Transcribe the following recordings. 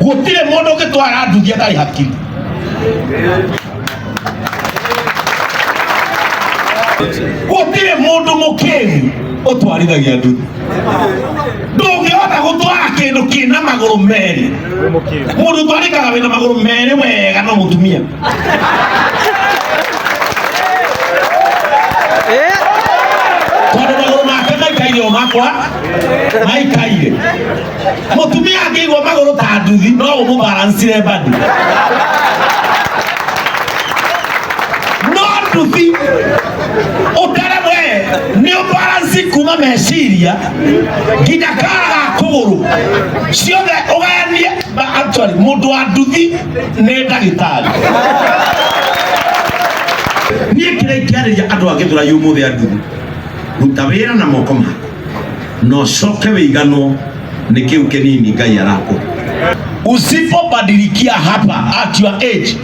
Gutire mundu ungitwara nduthi atari hakiri. Gutire mundu mukingu utwarithagia nduthi. Ndungihota gutwara kindu kina maguru meri. Mundu utwarikaga wina maguru meri wega no mutumia. Tondu maguru make maikaire o makwa maikaire. Mutumia angĩigua magũrũ ta nduthi no ũmũbalancire bado. No nduthi ũtare we nĩ ũbalansi kuma meciria nginya kara ga kũgũrũ ciothe ũgayanie. Actually mũndũ wa nduthi nĩ ndagĩtarĩ. Niĩ kĩrĩa ingĩarĩria andũ a Gĩthũrai ũmũthĩ a nduthi, ruta wĩra na moko maku na ũcoke wĩiganwo nĩ kĩu kĩnini Ngai arakũhe. Usipobadilikia hapa at your age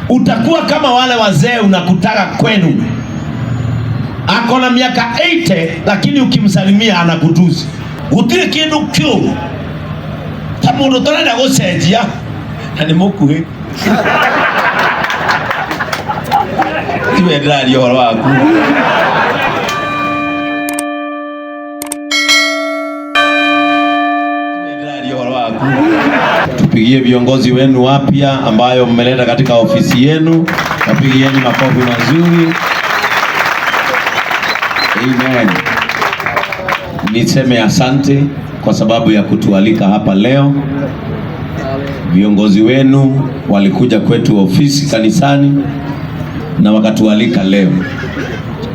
utakuwa kama wale wazee unakutaga kwenu, ako na miaka 80 lakini ukimsalimia anakutusi. Gutire kindu kiuru ta mundu utarenda gucenjia na ni mukuhi. Tiwe ndiraria uhoro waku. Tupigie viongozi wenu wapya ambayo mmeleta katika ofisi yenu, wapigieni makofi mazuri. Amen. Niseme asante kwa sababu ya kutualika hapa leo. Viongozi wenu walikuja kwetu ofisi kanisani na wakatualika leo,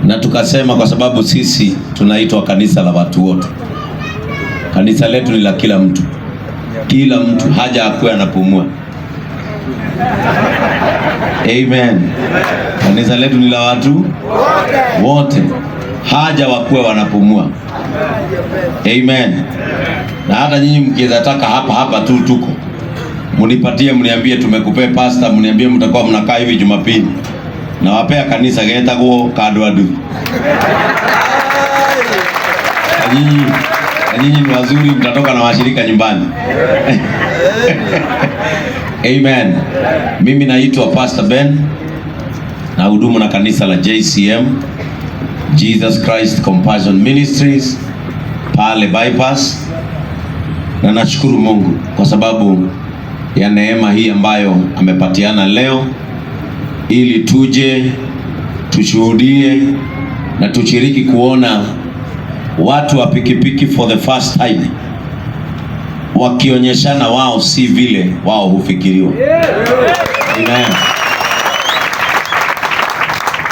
na tukasema kwa sababu sisi tunaitwa kanisa la watu wote, kanisa letu ni la kila mtu. Kila mtu haja akuwe anapumua. Amen. Kanisa letu ni la watu wote, haja wakuwe wanapumua. Amen. Na hata nyinyi mkiweza taka hapa hapa tu tuko, munipatie, mniambie tumekupea pastor, mniambie mtakuwa mnakaa hivi Jumapili, na wapea kanisa getagwo kandwa nduthi. Na nyinyi ni wazuri, mtatoka na washirika nyumbani. Amen. Mimi naitwa Pastor Ben, na hudumu na kanisa la JCM, Jesus Christ Compassion Ministries pale Bypass, na nashukuru Mungu kwa sababu ya neema hii ambayo amepatiana leo ili tuje tushuhudie na tushiriki kuona watu wa pikipiki for the first time wakionyeshana wao si vile wao hufikiriwa. Amen.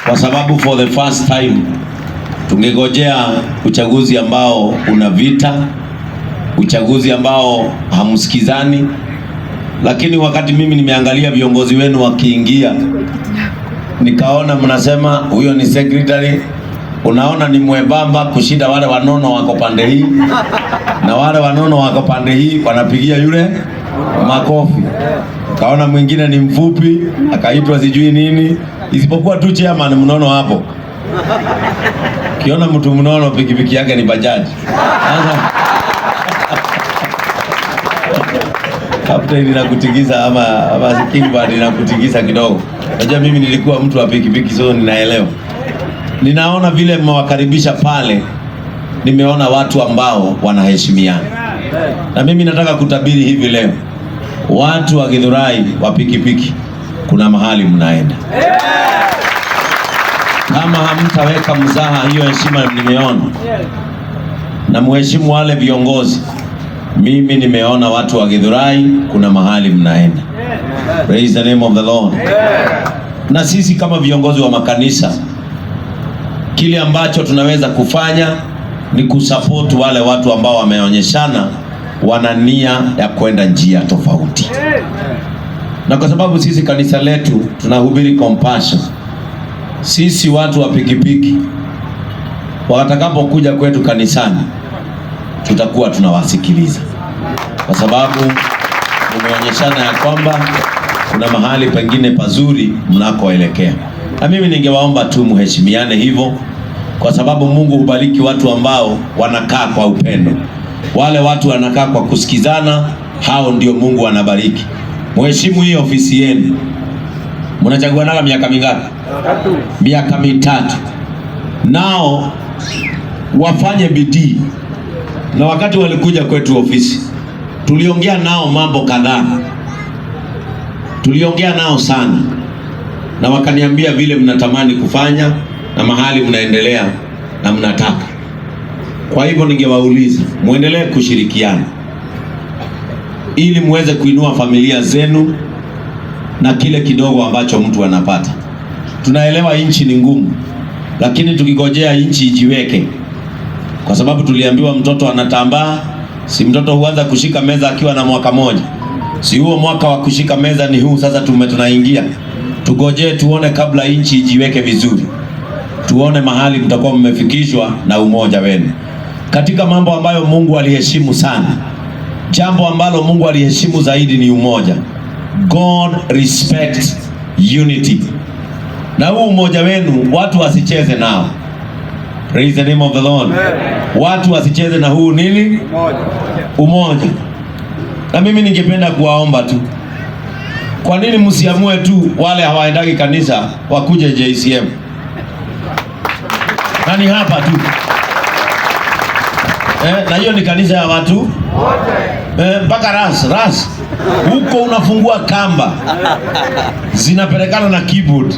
Kwa sababu for the first time tungegojea uchaguzi ambao una vita, uchaguzi ambao hamsikizani, lakini wakati mimi nimeangalia viongozi wenu wakiingia, nikaona mnasema huyo ni secretary, unaona ni mwembamba kushinda wale wanono wako pande hii, na wale wanono wako pande hii wanapigia yule makofi. Kaona mwingine ni mfupi akaitwa sijui nini, isipokuwa tu chairman mnono hapo. Kiona mtu mnono pikipiki yake ni bajaji. Sasa Captain inakutingiza ama Kingbird inakutingiza kidogo. Unajua mimi nilikuwa mtu wa pikipiki, so ninaelewa. Ninaona vile mmewakaribisha pale, nimeona watu ambao wanaheshimiana. Na mimi nataka kutabiri hivi leo, watu wa Githurai wa pikipiki, kuna mahali mnaenda. Kama hamtaweka mzaha, hiyo heshima nimeona, na muheshimu wale viongozi. Mimi nimeona watu wa Githurai, kuna mahali mnaenda. Praise the name of the Lord. Na sisi kama viongozi wa makanisa, kile ambacho tunaweza kufanya ni kusupport wale watu ambao wameonyeshana wana nia ya kwenda njia tofauti. Na kwa sababu sisi kanisa letu tunahubiri compassion, sisi watu wa pikipiki watakapokuja kwetu kanisani tutakuwa tunawasikiliza, kwa sababu mumeonyeshana ya kwamba kuna mahali pengine pazuri mnakoelekea. Na mimi ningewaomba tu muheshimiane hivyo, kwa sababu Mungu hubariki watu ambao wanakaa kwa upendo, wale watu wanakaa kwa kusikizana, Hao ndio Mungu anabariki. Mheshimu hii ofisi yenu. Mnachaguanaga miaka mingapi? Miaka 3. Nao wafanye bidii. Na wakati walikuja kwetu ofisi, tuliongea nao mambo kadhaa, tuliongea nao sana, na wakaniambia vile mnatamani kufanya na mahali mnaendelea na mnataka. Kwa hivyo ningewauliza muendelee kushirikiana ili muweze kuinua familia zenu na kile kidogo ambacho mtu anapata. Tunaelewa nchi ni ngumu, lakini tukigojea nchi ijiweke, kwa sababu tuliambiwa mtoto anatambaa, si mtoto huanza kushika meza akiwa na mwaka moja. Si huo mwaka wa kushika meza ni huu sasa tunaingia. Tugojee tuone kabla nchi ijiweke vizuri, tuone mahali mtakuwa mmefikishwa na umoja wenu katika mambo ambayo Mungu aliheshimu sana. Jambo ambalo Mungu aliheshimu zaidi ni umoja. God respects unity. Na huu umoja wenu watu wasicheze nao. Praise the name of the Lord. Watu wasicheze na huu nini? Umoja. Na mimi ningependa kuwaomba tu, kwa nini msiamue tu wale hawaendagi kanisa wakuje JCM? Na ni hapa tu na hiyo ni kanisa ya watu mpaka ras huko unafungua kamba zinapelekana na keyboard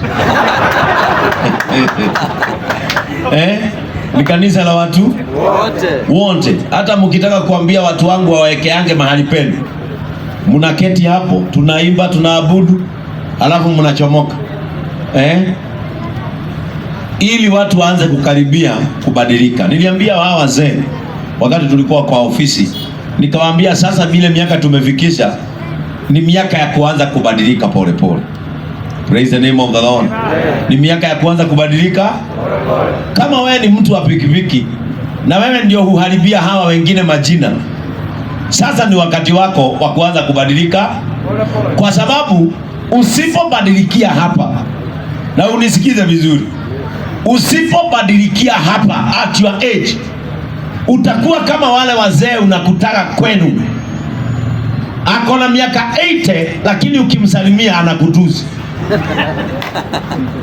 ni kanisa la watu wote. Hata mkitaka kuambia watu wangu wawekeange mahali penu, mnaketi hapo, tunaimba, tunaabudu, alafu mnachomoka ili watu waanze kukaribia kubadilika. Niliambia hawa wazee wakati tulikuwa kwa ofisi, nikawaambia sasa, vile miaka tumefikisha ni miaka ya kuanza kubadilika polepole. Praise the name of the Lord. Ni miaka ya kuanza kubadilika. Kama wewe ni mtu wa pikipiki na wewe ndio huharibia hawa wengine majina, sasa ni wakati wako wa kuanza kubadilika, kwa sababu usipobadilikia hapa, na unisikize vizuri, usipobadilikia hapa at your age, utakuwa kama wale wazee unakutaka kwenu, ako na miaka 80 lakini ukimsalimia anakutusi.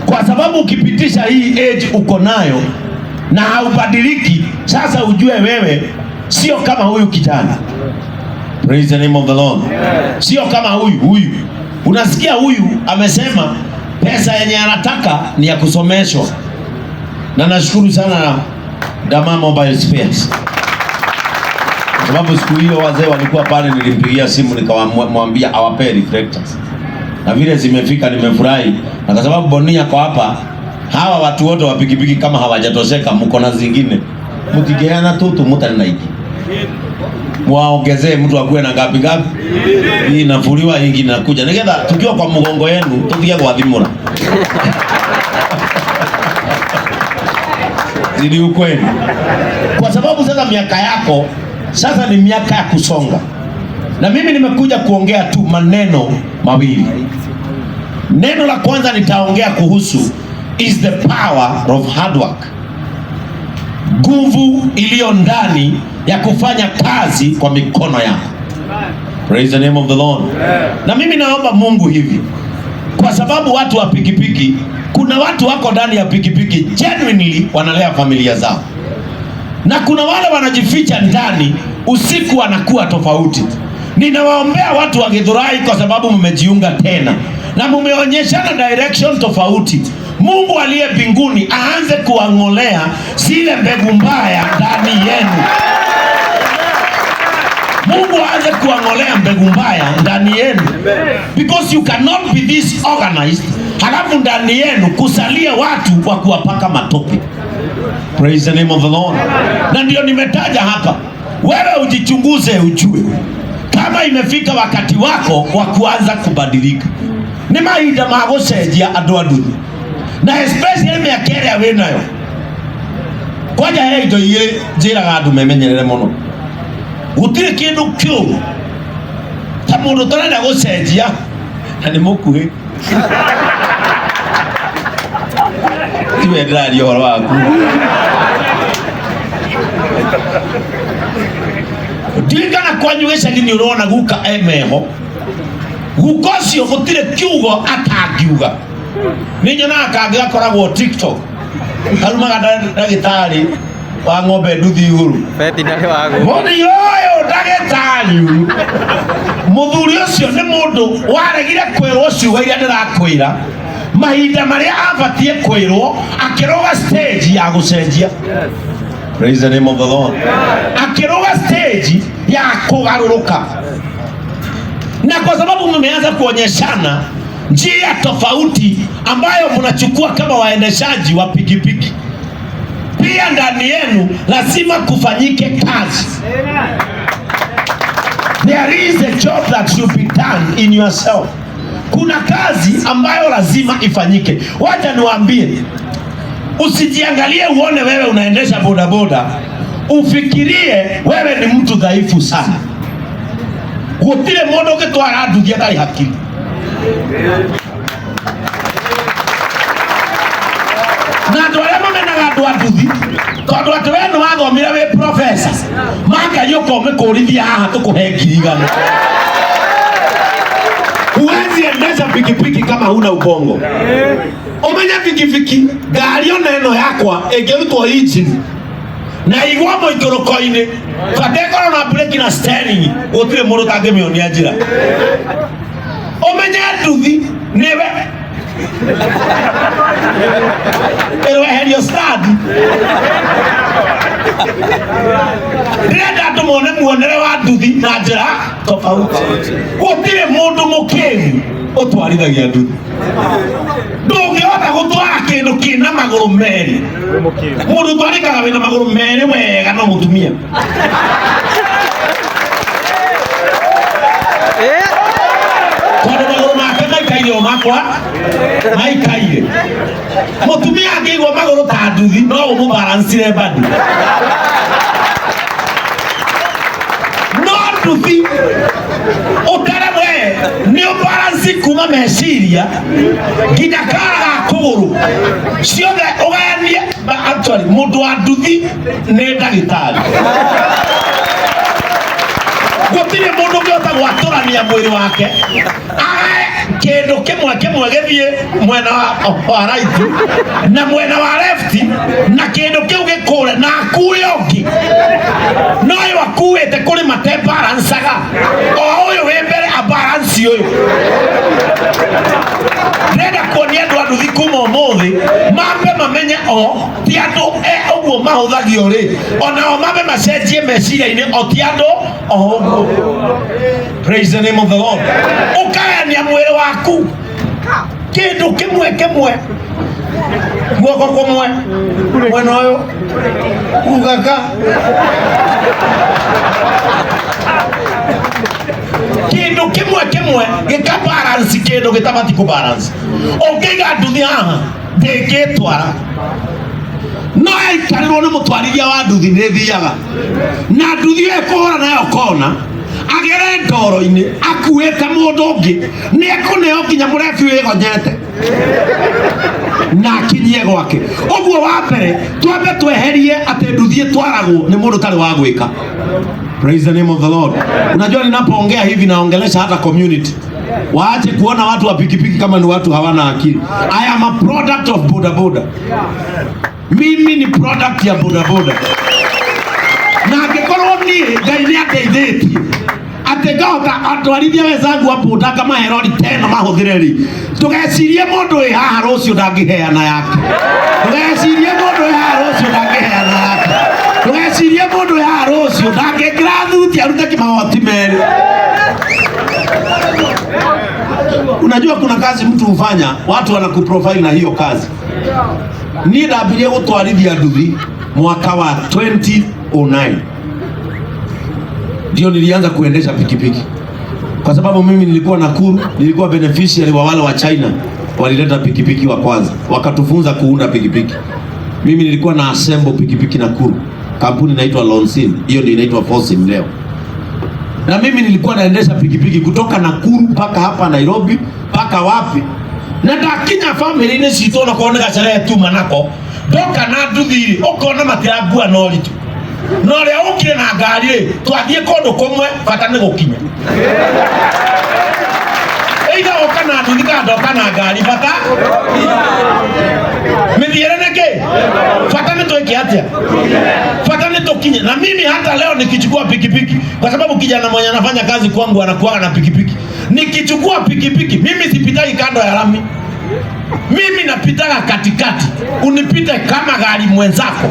Kwa sababu ukipitisha hii age uko nayo na haubadiliki, sasa ujue wewe sio kama huyu kijana. Praise the name of the Lord. Sio kama huyu. Unasikia huyu amesema pesa yenye anataka ni ya kusomeshwa, na nashukuru sana Dama Mobile Spares, kwa sababu siku hiyo wazee walikuwa pale, nilimpigia simu nikamwambia awapee reflectors, na vile zimefika nimefurahi, na kwa sababu Bonia kwa hapa, hawa watu wote wa pikipiki kama hawajatosheka, mko na zingine mkigeana tutu mutani na iki mwaongezee mtu akuwe na ngapi ngapi, hii inafuliwa, hii ingine inakuja, nigetha tukiwa kwa mgongo yenu tutige gwathimura. Zidi ukweli, kwa sababu sasa miaka yako sasa ni miaka ya kusonga, na mimi nimekuja kuongea tu maneno mawili. Neno la kwanza nitaongea kuhusu is the power of hard work, nguvu iliyo ndani ya kufanya kazi kwa mikono yako. Praise the name of the Lord. Na mimi naomba Mungu hivi, kwa sababu watu wa pikipiki, kuna watu wako ndani ya pikipiki genuinely wanalea familia zao, na kuna wale wanajificha ndani usiku wanakuwa tofauti. Ninawaombea watu wa Githurai kwa sababu mmejiunga tena na mumeonyeshana direction tofauti. Mungu aliye mbinguni aanze kuwang'olea zile mbegu mbaya ndani yenu. Mungu aanze kuwang'olea mbegu mbaya ndani yenu, because you cannot be this organized, halafu ndani yenu kusalia watu wa kuwapaka matope. Praise the name of the Lord. Na ndio nimetaja hapa, wewe ujichunguze, ujue kama imefika wakati wako wa kuanza kubadilika. Ni mahinda ma gucenjia andu a nduthi, na especially miaka ĩrĩa wĩ nayo. Kwanja he indo igĩrĩ njĩraga andũ memenyerere mũno. Gũtirĩ kĩndũ kĩũru ta mũndũ ũtarenda gũcenjia na nĩ mũkuhĩ. Tiwe ndĩraria ũhoro waku. Ndiũĩ kana Kwanyu gĩcagi nĩ ũrona guka emeho, guka ũcio gũtirĩ kiugo atangiuga. Nĩ nyonaga kangĩ gakoragwo TikTok karumaga ndagĩtarĩ wa ng'ombe nduthi igũrũ. Veterinary wa gũkũ. Mũthuri ũyũ ndagĩtarĩ ũyũ, mũthuri ũcio nĩ mũndũ waregire kwĩrwo ciugo iria ndĩrakwĩra mahinda marĩa abatiĩ kwĩrwo, akĩrũga stage ya gũcenjia. Praise the name of the Lord. Akĩrũga stage ya kũgarũrũka, na kwa sababu mmeanza kuonyeshana njia tofauti ambayo mnachukua kama waendeshaji wa pikipiki, pia ndani yenu lazima kufanyike kazi. There is a job that should be done in yourself. Kuna kazi ambayo lazima ifanyike. Wacha niwaambie, usijiangalie uone wewe unaendesha bodaboda, ufikirie wewe ni mtu dhaifu sana. Gutire mundu ũngĩtwara nduthi atarĩ hakiri. Na andũ arĩa mamenaga andũ a nduthi tondũ atĩ we nĩ wathomire wĩ profesa, mangai ũkomĩkũrithia haha tũkũhe 100,000. Huwezi endesha pikipiki kama huna ubongo. Umenye pikipiki ngari ona ĩno yakwa ĩngĩrutwo engine na igwa mũikũrũko-inĩ, bata ĩkorwo na breki na steering, gũtirĩ mũndũ ũtangĩmĩonia njĩra. Ũmenye nduthi nĩwe ĩrweherio stand. Ndĩrenda andũ mone muonere wa nduthi na njĩra tofauti. Gũtirĩ mũndũ mũkĩgu ũtwarithagia nduthi. Ndũngĩhota gũtwara kĩndũ kĩna magũrũ merĩ. Mũndũ ũtwarĩkaga wĩna magũrũ merĩ wega no mũtumia, tondũ magũrũ make maikaire o makwa maikaire. Mũtumia angĩigua magũrũ ta nduthi no ũmũbalancire bado, no nduthi ũtare we nĩ ũbalansi kuma meciria nginya kara ga kũgũrũ ciothe ũgayanie. Actually, mũndũ wa nduthi nĩ ndagĩtarĩ. Gũtirĩ mũndũ ũngĩhota gwatũrania mwĩrĩ wake agae kĩndũ kĩmwe kĩmwe gĩthiĩ mwena wa right na mwena wa left, na kĩndũ kĩu gĩkũre na akue ũngĩ, no ũyũ akuĩte kũrĩ mate balancaga, o ũyũ wĩ mbere abalance ũyũ. Ndĩrenda kuonia andũ a nduthi kuma ũmũthĩ mambe mamenye o ti andũ e ũguo mahũthagio rĩ, onao mambe macenjie meciria-inĩ, o ti andũ o ũguo. Praise the name of the Lord. Ũkagayania mwĩrĩ waku kĩndũ kĩmwe kĩmwe, guoko kũmwe mwena ũyũ ugaka kĩndũ kĩmwe kĩmwe gĩkabalance kĩndũ gĩtabati kũbalance. Ũngĩiga nduthi haha ndĩngĩtwara, no yaikarĩrwo nĩ mũtwarithia wa nduthi nĩ thiaga na nduthi ĩyo ĩkũhũra nayo kona agere ndoro-inĩ akuĩte mũndũ ũngĩ, nĩ ekũneo nginya mũrebi wĩgonyete na akinyie gwake. Ũguo wa mbere twambe tweherie atĩ nduthi ĩtwaragwo nĩ mũndũ ũtarĩ wa gwĩka. Praise the name of the Lord. Unajua ninapoongea hivi naongelesha hata community. Waache kuona watu wa pikipiki kama ni watu hawana akili. I am a product of boda boda. Mimi ni product ya boda boda. Na angĩkorwo niĩ Ngai nĩ andeithĩtie atĩ ngahota atwarithia wenzangu a boda ngamahe rori teno mahũthĩre rĩ, ndũgecirie mũndũ wĩ haha rũciũ ndangĩheana yake. Ndũgecirie mũndũ wĩ haha rũciũ ndangĩheana yake. Ndũgecirie mũndũ wĩ haha rũciũ ndangĩkĩra thuti arute kĩmagoti merĩ. Unajua kuna kazi mtu hufanya, watu wanakuprofile na hiyo kazi. Niĩ ndambirie gũtwarithia nduthi mwaka wa 2009, ndio nilianza kuendesha pikipiki, kwa sababu mimi nilikuwa Nakuru, nilikuwa beneficiary wa wale wa China walileta pikipiki wa kwanza, wakatufunza kuunda pikipiki. Mimi nilikuwa na assemble pikipiki Nakuru, kampuni inaitwa Lonsin, hiyo ndio inaitwa Fosim leo. Na mimi nilikuwa naendesha pikipiki kutoka Nakuru mpaka hapa Nairobi mpaka wapi, na ndakinya family-inĩ citũ onakorwo nĩ gacerehe tuma nako, ndoka na nduthi rĩ, ũkona matirangua na ũritũ. Na ũrĩa ũkire na ngari rĩ, twathiĩ kũndũ kũmwe, bata nĩ gũkinya. Either ũka na nduthi kana ndoka na ngari, bata mĩthiĩre nĩ kĩ? Bata nĩ twĩke atĩa? Bata nĩ tũkinye. Na mimi hata leo nikichukua pikipiki, kwa sababu kijana mwenye anafanya kazi kwangu anakuwa na pikipiki, nikichukua pikipiki mimi sipitai kando ya lami, mimi napitaga katikati, unipite kama gari mwenzako,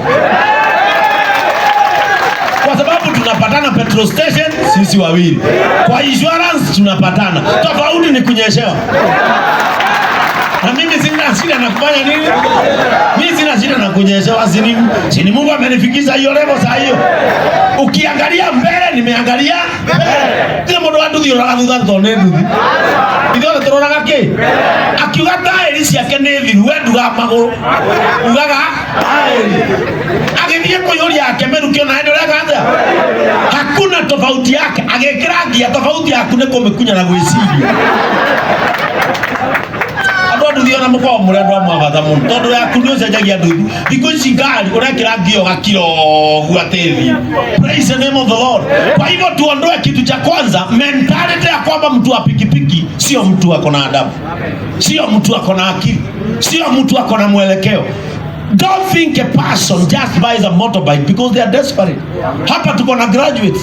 kwa sababu tunapatana petrol station sisi wawili, kwa insurance tunapatana, tofauti ni kunyeshewa. Na mimi sina shida na kufanya nini? Mimi sina shida na kunyeshewa, sini Mungu amenifikisha hiyo level saa hiyo. Ukiangalia mbele, nimeangalia mbele. Kila mũndũ wa nduthi ũroraga thutha tondũ nĩ nduthi. Ithuothe tũroraga kĩ? Akiuga taĩri ciake nĩ thiru, we ndugaga magũrũ, ugaga taĩri. Agĩthiĩ kũiyũria akĩmĩrukia na ndũreka atĩa? Hakuna tofauti yake. Agĩkĩra ngia, tofauti yaku nĩ kũmĩkunya na gwĩciria. Andũ a nduthi ona mũkoragwo mũrĩ andũ amwe a bata mũno, tondũ yaku nĩ ũcenjagia nduthi. Thikũ ici ngari ũrekĩra ngia ũgakira ũguo atĩ thiĩ. Praise the name of the Lord. Kwa hivyo tuondoe kitu cha kwanza, mentality ya kwamba mtu wa pikipiki sio mtu ako na adabu, sio mtu ako na akili, sio mtu ako na mwelekeo. Don't think a person just buys a motorbike because they are desperate. Hapa tuko na graduates.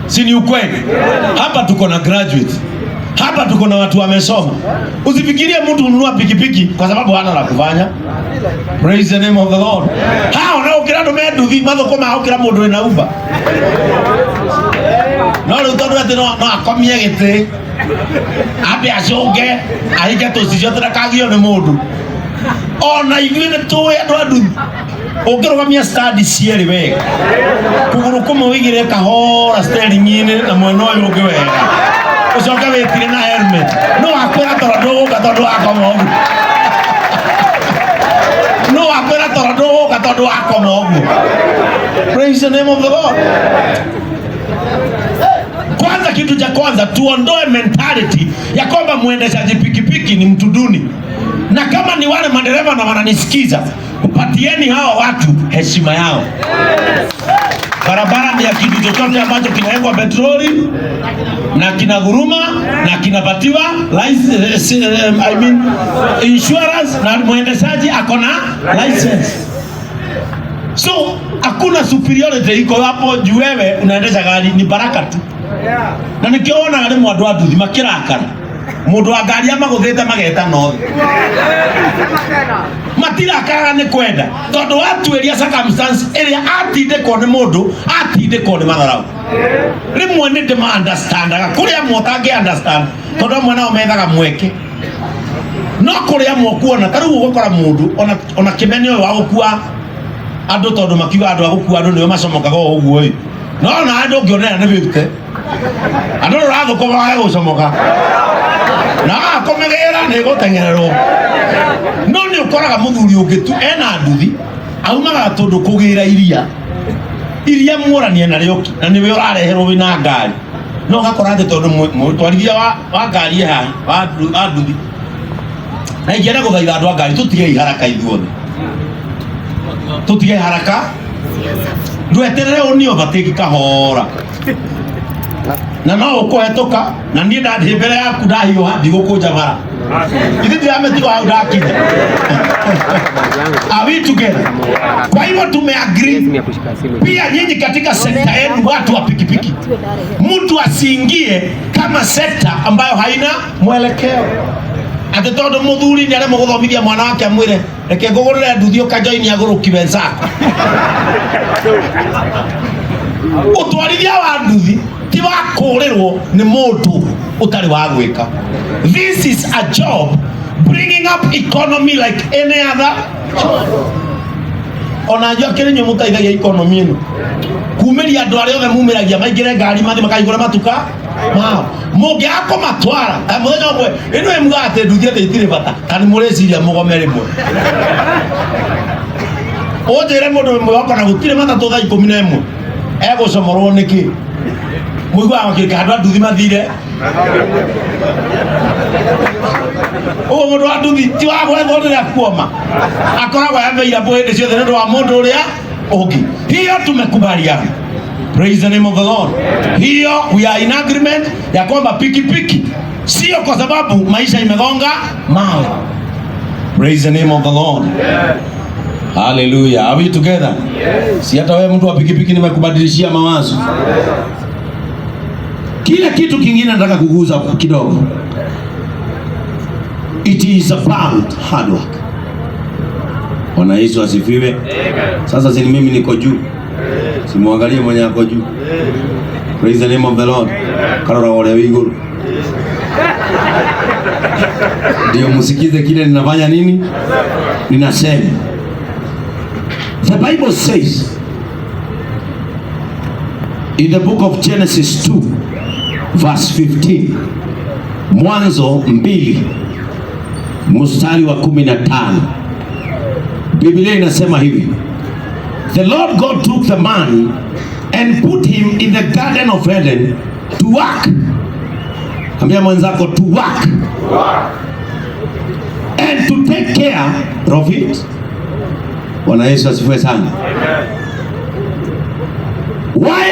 Si ni ukweli? Hapa tuko na graduates. Hapa tuko na watu wamesoma. Usifikirie mtu ununua pikipiki kwa sababu hana la kufanya. Praise the name of the Lord. Hao na ukira andu me nduthi mathukuma ukira mundu wina Uber. No riu tondu ati no akomie giti ambe acunge ahinge tucicio turakagio ni mundu. Ona ithuĩ nĩ tũĩ andũ a nduthi ũngĩrũgamia standi cierĩ wega, kũgũrũ kũmwe wĩigĩrĩre kahora steering-inĩ na mwena ũyũ ũngĩ wega, ũcoke wĩtire na helmet, no wakwĩra toro ndũgũka tondũ wakoma ũguo, no wakwĩra toro ndũgũka tondũ wakoma ũguo. Praise the name of the Lord. Kwanza, kitu cha kwanza tuondoe mentality ya kwamba mwendeshaji pikipiki ni mtu duni, na kama ni wale madereva na wananisikiza, upatieni hawa watu heshima yao. Barabara ni ya kitu chochote ambacho kinawekwa petroli na kinaguruma na kinapatiwa license, I mean insurance, na mwendeshaji ako na license. So hakuna superiority iko hapo juu wewe unaendesha gari, ni baraka tu. Na nikio wonaga rĩmwe andũ a nduthi makĩrakara, mũndũ wa ngari amagũthĩte mageta nothi, matirakaraga nĩ kwenda, tondũ watuĩria circumstance ĩrĩa atindĩkwo nĩ mũndũ, atindĩkwo nĩ matharau. Rĩmwe nĩ ndĩma understandaga, kũrĩ amwe ũtangĩ understand, tondũ amwe nao methaga mweke, no kũrĩ amwe ũkuona ta rĩu ũgũkora mũndũ ona kĩmene ũyũ wa gũkua andũ, tondũ makiuga andũ a gũkua andũ nĩo macomokaga o ũguo ĩ, no ona andũ ũngĩonera nĩ wĩrute andũ rũrathũkũma wage gũcomoka na akũmĩgĩra nĩ gũteng'ererwo. No nĩ ũkoraga mũthuri ũngĩ tu ena nduthi aumaga tũndũ kũgĩra iria iria muoranie narĩo ki, na nĩwe ũrareherwo wĩna ngari, no ũgakora atĩ tondũ mũtwarithia wa ngari ĩ haha wa nduthi. Na ingĩenda gũthaitha andũ a ngari tũtige haraka, ithuothe tũtige haraka, ndweterere ũni overtake kahora na no ũkũhetũka, na niĩ ndathiĩ mbere yaku ndahiũha ndigũkũnja bara, ithuĩ ndiramĩtigo hau ndakinya. Are we together? Kwa hivyo tumeagree pia nyinyi katika sekta yenu, watu wa pikipiki, mtu asiingie kama sekta ambayo haina mwelekeo, atĩ tondũ mũthuri nĩ aremwo gũthomithia mwana wake amwĩre reke ngũgũrĩre nduthi ũkajoini agũrũki wenzako. Ũtwarithia wa nduthi ti wa kũũrĩrwo nĩ mũndũ ũtarĩ wa gwĩka. This is a job bringing up economy like any other job. Ona njua kĩrĩ inyuĩ mũteithagia economy ĩno kumĩria andũ arĩa othe mumĩragia maingĩre ngari mathiĩ makaihũre matuka mao, mũngĩaga kũmatwara ta mũthenya ũmwe ĩno ĩmugaga atĩ nduthi atĩ itirĩ bata, kana mũrĩciria mũgome rĩmwe ũnjĩre mũndũ mwĩhoko na gũtirĩ matatũ thaa 11 egũcomorwo nĩkĩ mũiguaga makĩrĩka andũ a nduthi mathire ũguo. Mũndũ wa nduthi ti wa gwethwo rĩrĩa kuoma, akoragwo available hĩndĩ ciothe nĩ ũndũ wa mũndũ ũrĩa Ũngĩ. Hiyo tumekubaliana. Praise the name of the Lord. Hiyo we are in agreement ya kwamba pikipiki sio kwa sababu maisha imegonga mawe. Praise the name of the Lord. Hallelujah. Are we together? Yes. Si hata wewe mtu wa pikipiki nimekubadilishia mawazo. Kile kitu kingine nataka kuguza kidogo. It is about hard work. Bwana Yesu asifiwe. Sasa si mimi niko juu. Simwangalie mwenye ako juu. Praise the name of the Lord. Karora ole wĩ igũrũ. Ndio msikize kile ninafanya nini? Ninasema. The Bible says in the book of Genesis 2 verse 15, Mwanzo 2 mstari wa 15, Biblia inasema hivi: The Lord God took the man and put him in the garden of Eden to work. Ambia mwenzako, to work and to take care of it. Bwana Yesu asifiwe sana. Why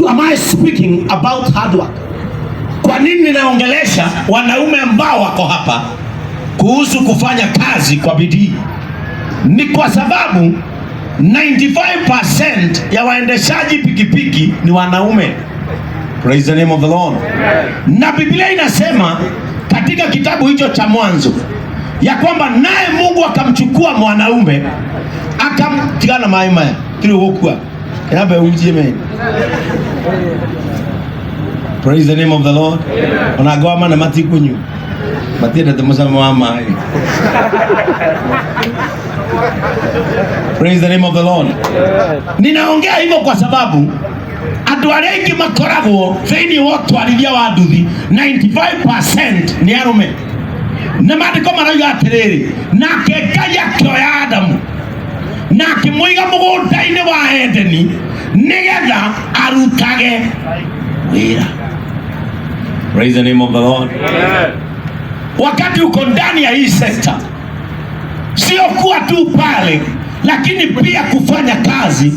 am I speaking about hard work? Kwa nini ninaongelesha wanaume ambao wako hapa kuhusu kufanya kazi kwa bidii? Ni kwa sababu 95% ya waendeshaji pikipiki ni wanaume. Praise the name of the Lord. Na Biblia inasema katika kitabu hicho cha Mwanzo ya kwamba naye Mungu akamchukua mwanaume akamtigana mai maya tiri gukua yabe ujie men. Praise the name of the Lord. Ona ngoma na matikunyu matiendete mũcamo wa maĩ. Praise the name of the Lord. Ninaongea hivyo kwa sababu andũ arĩa aingĩ makoragwo thĩinĩ wa ũtwarithia wa nduthi, 95% nĩ arũme, na maandĩko marauga atĩrĩrĩ, nake Ngai akĩoya Adamu na akĩmũiga mũgũnda-inĩ wa Edeni nĩgetha arutage wĩra. Praise the name of the Lord. Wakati uko ndani ya hii sekta, sio kuwa tu pale, lakini pia kufanya kazi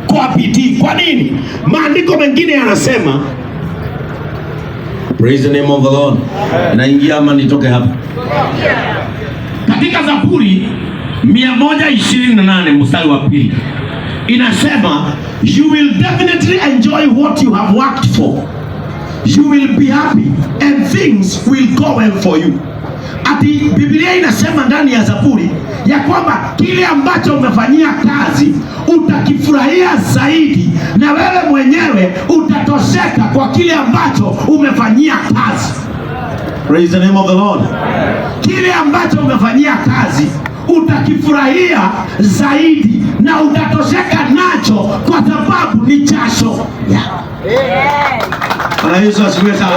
kwa bidii. Kwa nini? Maandiko mengine yanasema, praise the name of the Lord. Naingia ama nitoke hapa? Katika Zaburi 128 mstari wa 2 inasema, you will definitely enjoy what you have worked for. You will be happy and things will go well for you. Ati Biblia inasema ndani ya Zaburi ya kwamba kile ambacho umefanyia kazi utakifurahia zaidi, na wewe mwenyewe utatosheka kwa kile ambacho umefanyia kazi. Praise the name of the Lord. Kile ambacho umefanyia kazi utakifurahia zaidi na utatosheka nacho kwa sababu ni jasho yako. Bwana Yesu asifiwe sana.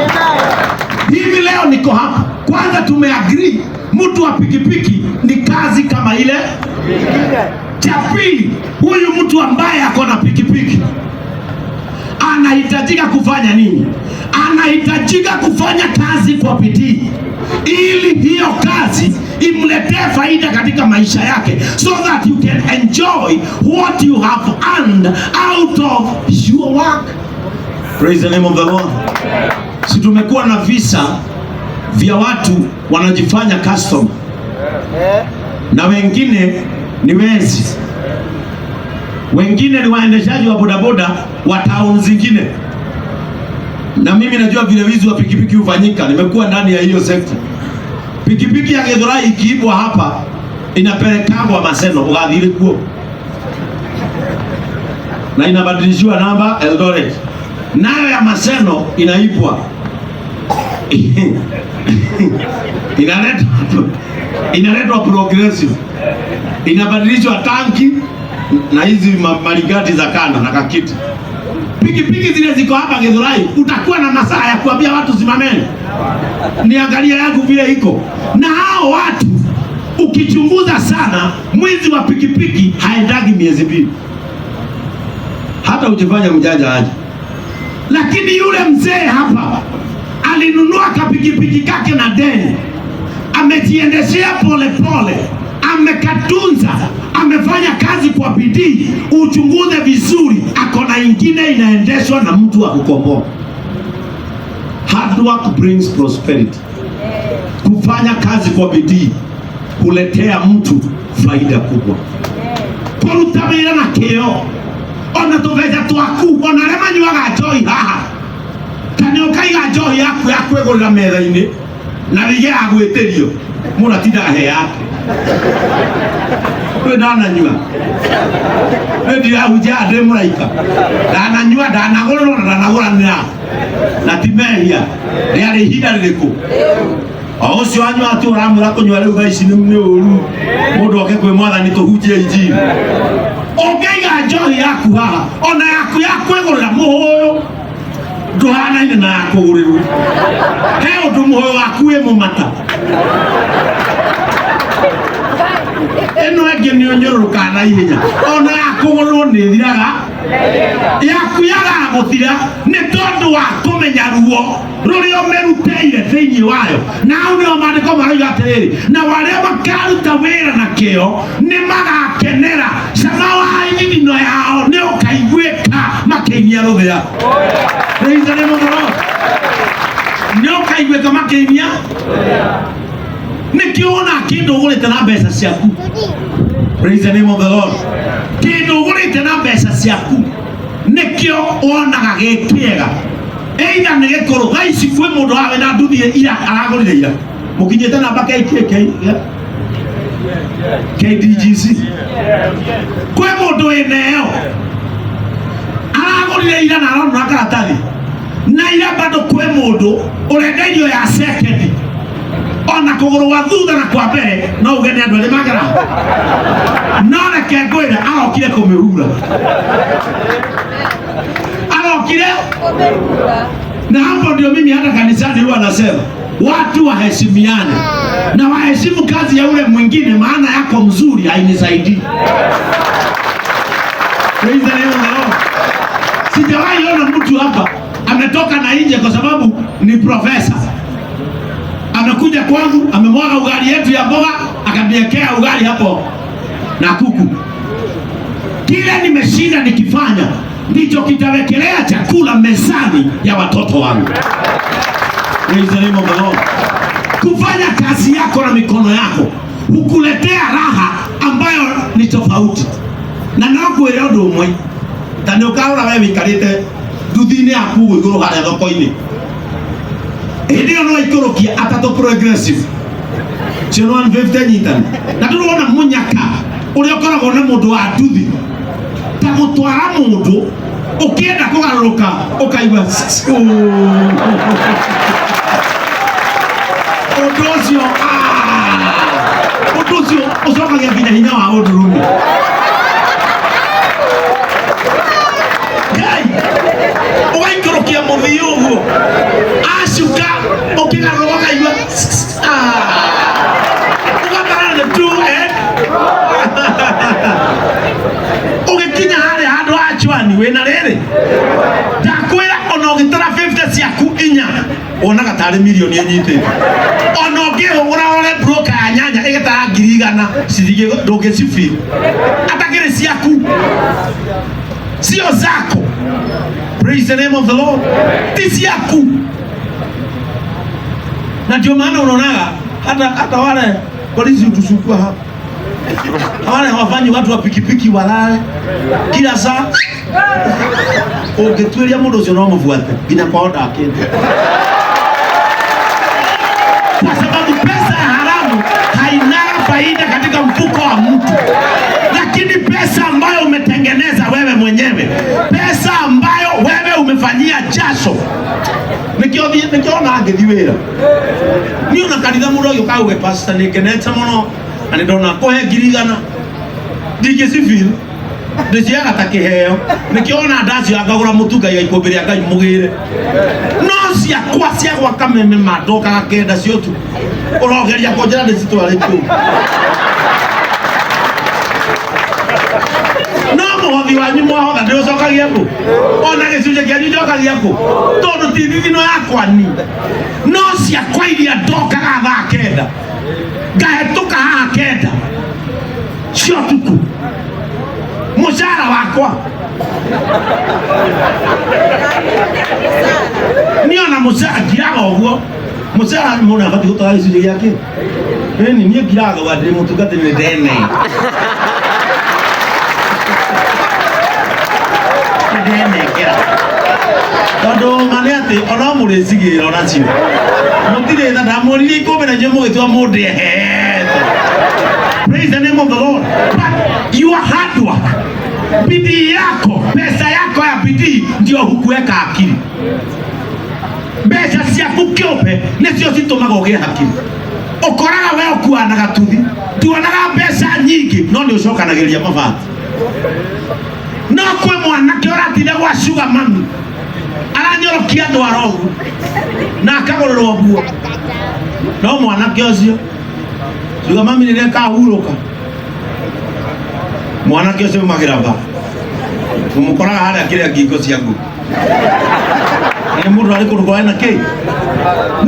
Hivi leo niko hapa. Kwanza tumeagree mtu wa pikipiki ni kazi kama ile. Cha pili, huyu mtu ambaye ako na pikipiki anahitajika kufanya nini? Anahitajika kufanya kazi kwa bidii ili hiyo kazi imletee faida katika maisha yake, so that you can enjoy what you have earned out of your work. Praise the name of the Lord. Si tumekuwa na visa vya watu wanajifanya customer na wengine ni wezi, wengine ni waendeshaji wa bodaboda wa town zingine. Na mimi najua vile wizi wa pikipiki hufanyika, nimekuwa ndani ya hiyo sekta. Pikipiki ya Githurai ikiibwa hapa inapelekangwa Maseno ugathire kuo na inabadilishiwa namba Eldoret, nayo ya Maseno inaibwa inaletwa Progressive, inabadilishwa tanki na hizi maligati za kando na kakiti. Pikipiki zile ziko hapa Githurai, utakuwa na masaa ya kuambia watu simameni, niangalie yangu vile iko. Na hao watu ukichunguza sana, mwizi wa pikipiki haendagi miezi 2, hata ujifanya mjanja aje. Lakini yule mzee hapa alinunua kapikipiki kake na deni, amejiendeshea pole pole, Amekatunza, amefanya kazi kwa bidii, uchunguze vizuri, ako na ingine inaendeshwa na mtu wa kukomboa. Hard work brings prosperity. Kufanya kazi kwa bidii huletea mtu faida kubwa. Kũruta wĩra na kĩyo, ona tũbeca twaku, ona arĩa manyuaga njohi haha, ta nĩ ũkaiga njohi yaku ya kwĩgũrĩra metha-inĩ na rĩge ya gwĩtĩrio, mũndũ atindaga he yake. Ndũrĩ ndananyua, nĩ ndirahunjia ndĩ mũraika, ndananyua, ndanagũrĩrwo na ndanagũranĩra, na ti mehia. Rĩarĩ ihinda rĩrĩkũ? O ũcio wanyua ati ũramwĩra kũnyua rĩu thaa ici nĩ ũru, mũndũ oke kwĩ Mwathani tũhunjie injiri. Ũngĩiga njohi yaku haha, ona yaku ya kwĩgũrĩra, mũhũyũ ndũhanaine na ya kũgũrĩrwo. He ũndũ mũhũyũ waku wĩ mũmata, ĩno ĩngĩ nĩ ũnyũrũrũkaga na ihenya. Ona ya kũgũrĩrwo nĩ ĩthiraga, yaku yagaga gũthira nĩ tondũ wa kũmenya ruo rũrĩa ũmĩrutĩire thĩinĩ wayo. Na hau nĩho maandĩko maroiga atĩrĩrĩ, na arĩa makaruta wĩra na kĩyo nĩ magakenera cama wa ithithino yao, nĩ ũkaiguĩka makĩinia rũthĩa. Praise the name of the Lord. Nĩ ũkaiguĩka makĩinia. Nĩkĩo wona kĩndũ ũgũrĩte na mbeca ciaku. Praise the name of the Lord. Kĩndũ ũgũrĩte na mbeca ciaku nĩkĩo wonaga gĩ kĩega, either nĩ gĩkũrũ. Thaa ici kwĩ mũndũ wawe na nduthi ira aragũrire ira, mũkinyĩte namba KKK KDGC. Kwĩ mũndũ wĩna ĩyo aragũrire ira na aronora karatathi na ira. Bado kwĩ mũndũ ũrenda irio ya sekendi, ona kũgũrũ gwa thutha na kwa mbere no uge nĩ andũ erĩ magera, no reke ngwĩre, arokire kũmĩhura, arokire. Na hapo ndio mimi hata kanisani huwa nasema watu waheshimiane na waheshimu kazi ya ule mwingine, maana yako mzuri hainisaidii. Praise the name of the Lord. Sijawahi ona mtu hapa ametoka na nje kwa sababu ni profesa, amekuja kwangu, amemwaga ugali yetu ya mboga, akaniwekea ugali hapo na kuku. Kile nimeshinda nikifanya ndicho kitawekelea chakula mezani ya watoto wangu. Praise the name of the Lord. Kufanya kazi yako na mikono yako hukuletea raha ambayo ni tofauti. Na no ngwĩre ũndũ ũmwe, ta nĩ ũkarora we wĩikarĩte nduthi-inĩ yaku ũguo igũrũ harĩa thoko-inĩ, hĩndĩ ĩyo no ikũrũkia atatũ Progressive cio 150 nyitani, na ndũrona mũnyaka ũrĩa ũkoragwo na mũndũ wa nduthi ta gũtwara mũndũ ũkĩenda kũgarũrũka ũkaigua ũndũ ũcio, ũndũ ũcio ũcokagia nginya hinya wa ũndũrũme. Ngai ũgaikũrũkia mũthii ũguo, acuka ũkĩgarũrũka ũkaigua ũgatarana tu, eh? Ũgĩkinya harĩa handũ ha chwani wĩna rĩrĩ, ndakwĩra, ona ũgĩtara 50 ciaku inya wonaga tarĩ milioni ĩnyitĩte. Ona ũngĩhũra ũrore broker ya nyanya ĩgĩtara 100,000 ciringi, ndũngĩcibiri atakĩrĩ ciaku, sio zako. Praise the name of the Lord. Ti ciaku. Na ndio maana unaonaga hata wale polisi hutuchukua hapa, wale hawafanyi watu wa pikipiki walale kila saa. Ũngĩtuĩria mũndũ ũcio no mũbuate nginya kwao ndakĩte, kwa sababu pesa ya haramu hainaga faida katika mfuko wa mtu, lakini pesa ambayo umetengeneza wewe mwenyewe, pesa ambayo wewe umefanyia jasho, nikio ona ngĩthiĩ wĩra niĩ, ona kanitha mũndũ agĩũka auge, "Pastor, nĩ ngenete mũno na nĩ ndona kũhe 100,000," ndingĩcibiri, ndĩciaga ta kĩheo. Nĩkĩo ona ndacio ngagũra mũtu ngaiga ikũmbĩ rĩa Ngai mũgĩre, no ciakwa cia gwaka meme mandokaga kenda cio tu ũrogeria kũnjĩra ndĩcitware kũu. No mũhothi wanyu mwahotha ndĩũcokagia kũ? Ona gĩcunjĩ kĩanyu njokagia kũ? Tondũ ti thithino yakwa ni, no ciakwa iria ndokaga thaa 9, ngahetũka haha 9. Cia ũtukũ mũcara wakwa niĩ ona mũcara ngiraga ũguo mũcara mũndũ abatiĩ gũtwara gĩcunjĩ gĩake ĩni niĩ ngiraga ũguo ndĩ mũtungatĩri nĩ ndene ndenengera tondũ ma nĩ atĩ ona mũrĩcigĩra onacio mũtirĩ tha ndamũririe ikũmbĩ na inyuĩ mũgĩtua mũndĩ ehete. Praise the name of the Lord. But your hard work, bidii yako, pesa yako ya bidii ndio hukuweka akili. Mbeca ciaku kĩũmbe nĩcio citũmaga ũgĩe hakiri. Ũkoraga we ũkuanaga tuthi, tuonaga mbeca nyingĩ no nĩ ũcokanagĩria mabati. No kwĩ mwanake ũratinda gwa sugar mami aranyorokia andũ arogu na akagũrĩrwo nguo, no mwanake ũcio sugar mami rĩrĩa kahurũka mwanake ũcio umagĩra ba mũmũkoraga harĩa kĩrĩa ngingo cia ngũkũ nĩ mũndũ arĩ kũndũ kwa na kĩ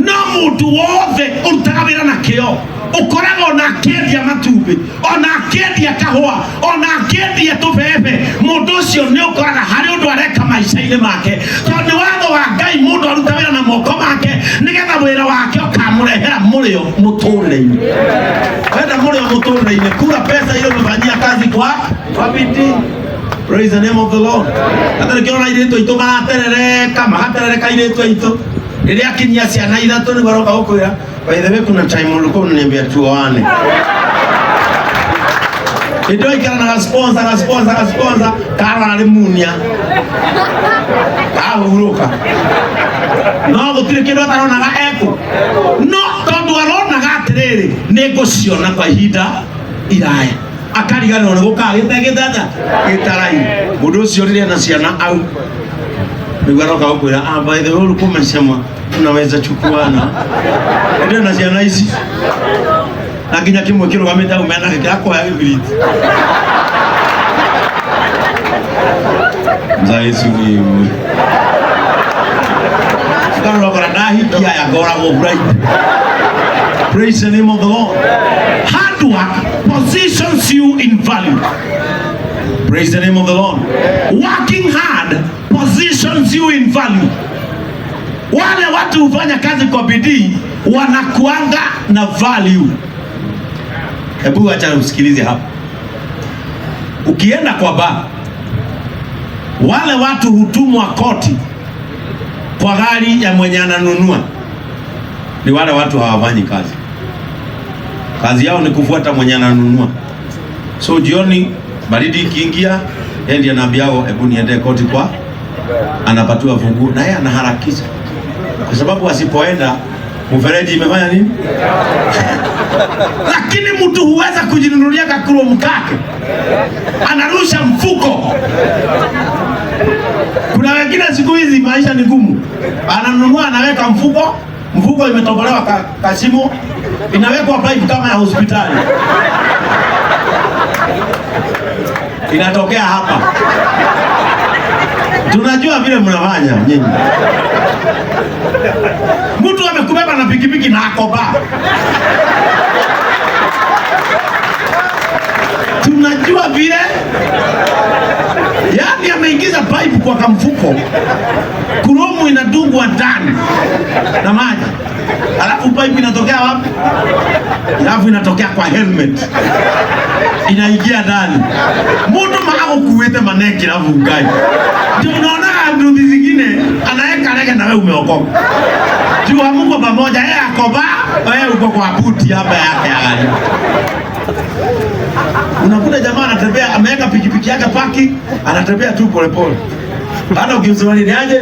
no mũndũ wothe ũrutaga wĩra na kĩo ũkoraga ona akĩendia matumbĩ ona akĩendia kahũa ona akĩendia tũbebe mũndũ ũcio nĩ ũkoraga harĩ ũndũ areka maica-inĩ make tondũ nĩ watho wa Ngai mũndũ aruta wĩra na moko make nĩgetha wĩra wake ũkamũrehera mũrĩo mũtũrĩre-inĩ. Wenda mũrĩo mũtũrĩre-inĩ kura pesa ile umefanyia kazi kwa bidii. Praise the name of the Lord. Hata nĩkĩo ona airĩtu aitũ maraterereka magaterereka airĩtu aitũ rĩrĩa akinyia ciana ithatũ nĩguo aroka gũkwĩra by the way kuna time ulikuwa unaniambia tuoane. Ndio ikara na sponsor na sponsor na sponsor karara arĩ munia kahurũka no gũtirĩ kĩndũ ataronaga eku no tondũ aronaga atĩrĩrĩ nĩ ngũciona kwa ihinda iraya akariganĩrwo nĩ gũkaa gĩtegĩtata gĩtarai mũndũ ũcio rĩrĩa na ciana au nĩguo aroka gũkwĩra ah, by the way ulikuwa umesema tunaweza chukuana rĩrĩa na ciana ici na nginya kĩmwe kĩrũgamĩte au menake kĩrakoya gĩbiriti mza Yesu ni ngarora ndahikia aya ngoragwo buraiti. Praise the name of the Lord. Hard work positions you in value. Praise the name of the Lord. Working hard positions you in value. Wale watu hufanya kazi kwa bidii wanakuanga na value. Hebu acha usikilize hapa. Ukienda kwa bar, wale watu hutumwa koti kwa gari ya mwenye ananunua ni wale watu hawafanyi kazi. Kazi yao ni kufuata mwenye ananunua. So jioni baridi ikiingia, yeye ndiye anaambiao hebu niende koti kwa, anapatiwa funguo na yeye anaharakisha, kwa sababu asipoenda mfereji imefanya nini? Lakini mtu huweza kujinunulia kakuro mkake, anarusha mfuko. Kuna wengine siku hizi maisha ni gumu, ananunua anaweka mfuko, mfuko imetobolewa kashimo, inawekwa pipe kama ya hospitali, inatokea hapa. Tunajua vile mnafanya nyinyi. Mtu amekubeba na pikipiki na akoba. Tunajua vile. Yaani ameingiza pipe kwa kamfuko. Kuromu inadungwa ndani na maji. Alafu pipe inatokea wapi? Alafu inatokea kwa helmet. Inaingia ndani. Mtu maago kuwete maneki alafu ngai. Ndio unaona nduthi zingine anaweka rege na wewe umeokoka. Juu hamuko pamoja, yeye akoba, wewe uko kwa buti hapa yake ya gari. Unakuta jamaa anatembea ameweka pikipiki yake paki, anatembea tu pole pole. Hata ukimsema nini aje?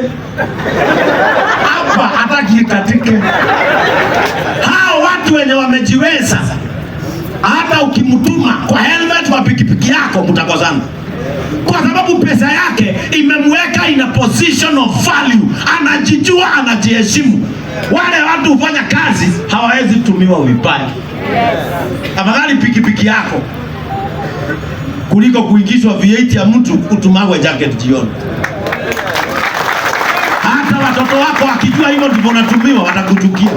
Hapa hataki ikatike. Hao watu wenye wamejiweza, hata ukimtuma kwa helmet kwa pikipiki yako mtakozana. Kwa sababu pesa yake imemweka in a position of value. Anajijua, anajiheshimu. Wale watu hufanya kazi hawawezi tumiwa vibaya. Afadhali pikipiki yako kuliko kuingizwa V8 ya mtu utumagwe jacket jioni. Hata watoto wako wakijua hivyo ndivyo unatumiwa watakuchukia.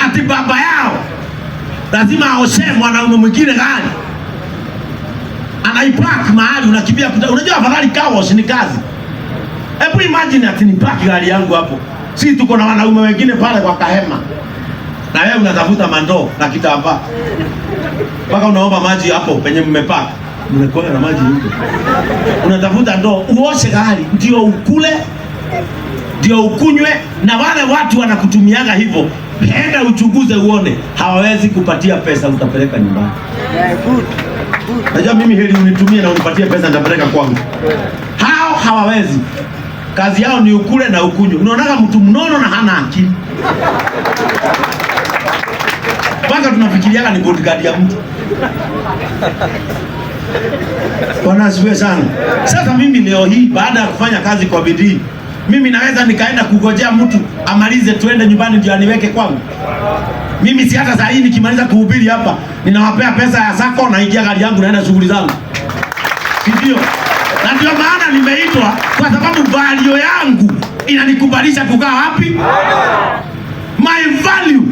Ati baba yao lazima aoshe mwanaume mwingine gari. Anaipark mahali unakimbia unajua afadhali car wash ni kazi. Hebu imagine ati ni park gari yangu hapo. Si tuko na wanaume wengine pale kwa kahema. Na wewe unatafuta mandoo na kitambaa. Mpaka unaomba maji hapo penye mmepark. Mnakuwa na maji huko. Unatafuta ndoo uoshe gari ndio ukule, ndio ukunywe, na wale watu wanakutumiaga hivyo, enda uchunguze uone, hawawezi kupatia pesa utapeleka nyumbani. Najua mimi heri unitumie na unipatie pesa nitapeleka kwangu. Hao hawawezi. Kazi yao ni ukule na ukunywe. Unaonaga mtu mnono na hana akili. Mpaka tunafikiriaga ni bodyguard ya mtu. Bwana asifiwe sana. Sasa mimi leo hii baada ya kufanya kazi kwa bidii, mimi naweza nikaenda kugojea mtu amalize tuende nyumbani ndio aniweke kwangu. Mimi si hata saa hii nikimaliza kuhubiri hapa, ninawapea pesa ya sako, naingia gari yangu naenda shughuli zangu. Si ndio? Na ndio maana nimeitwa kwa sababu value yangu inanikubalisha kukaa wapi? My value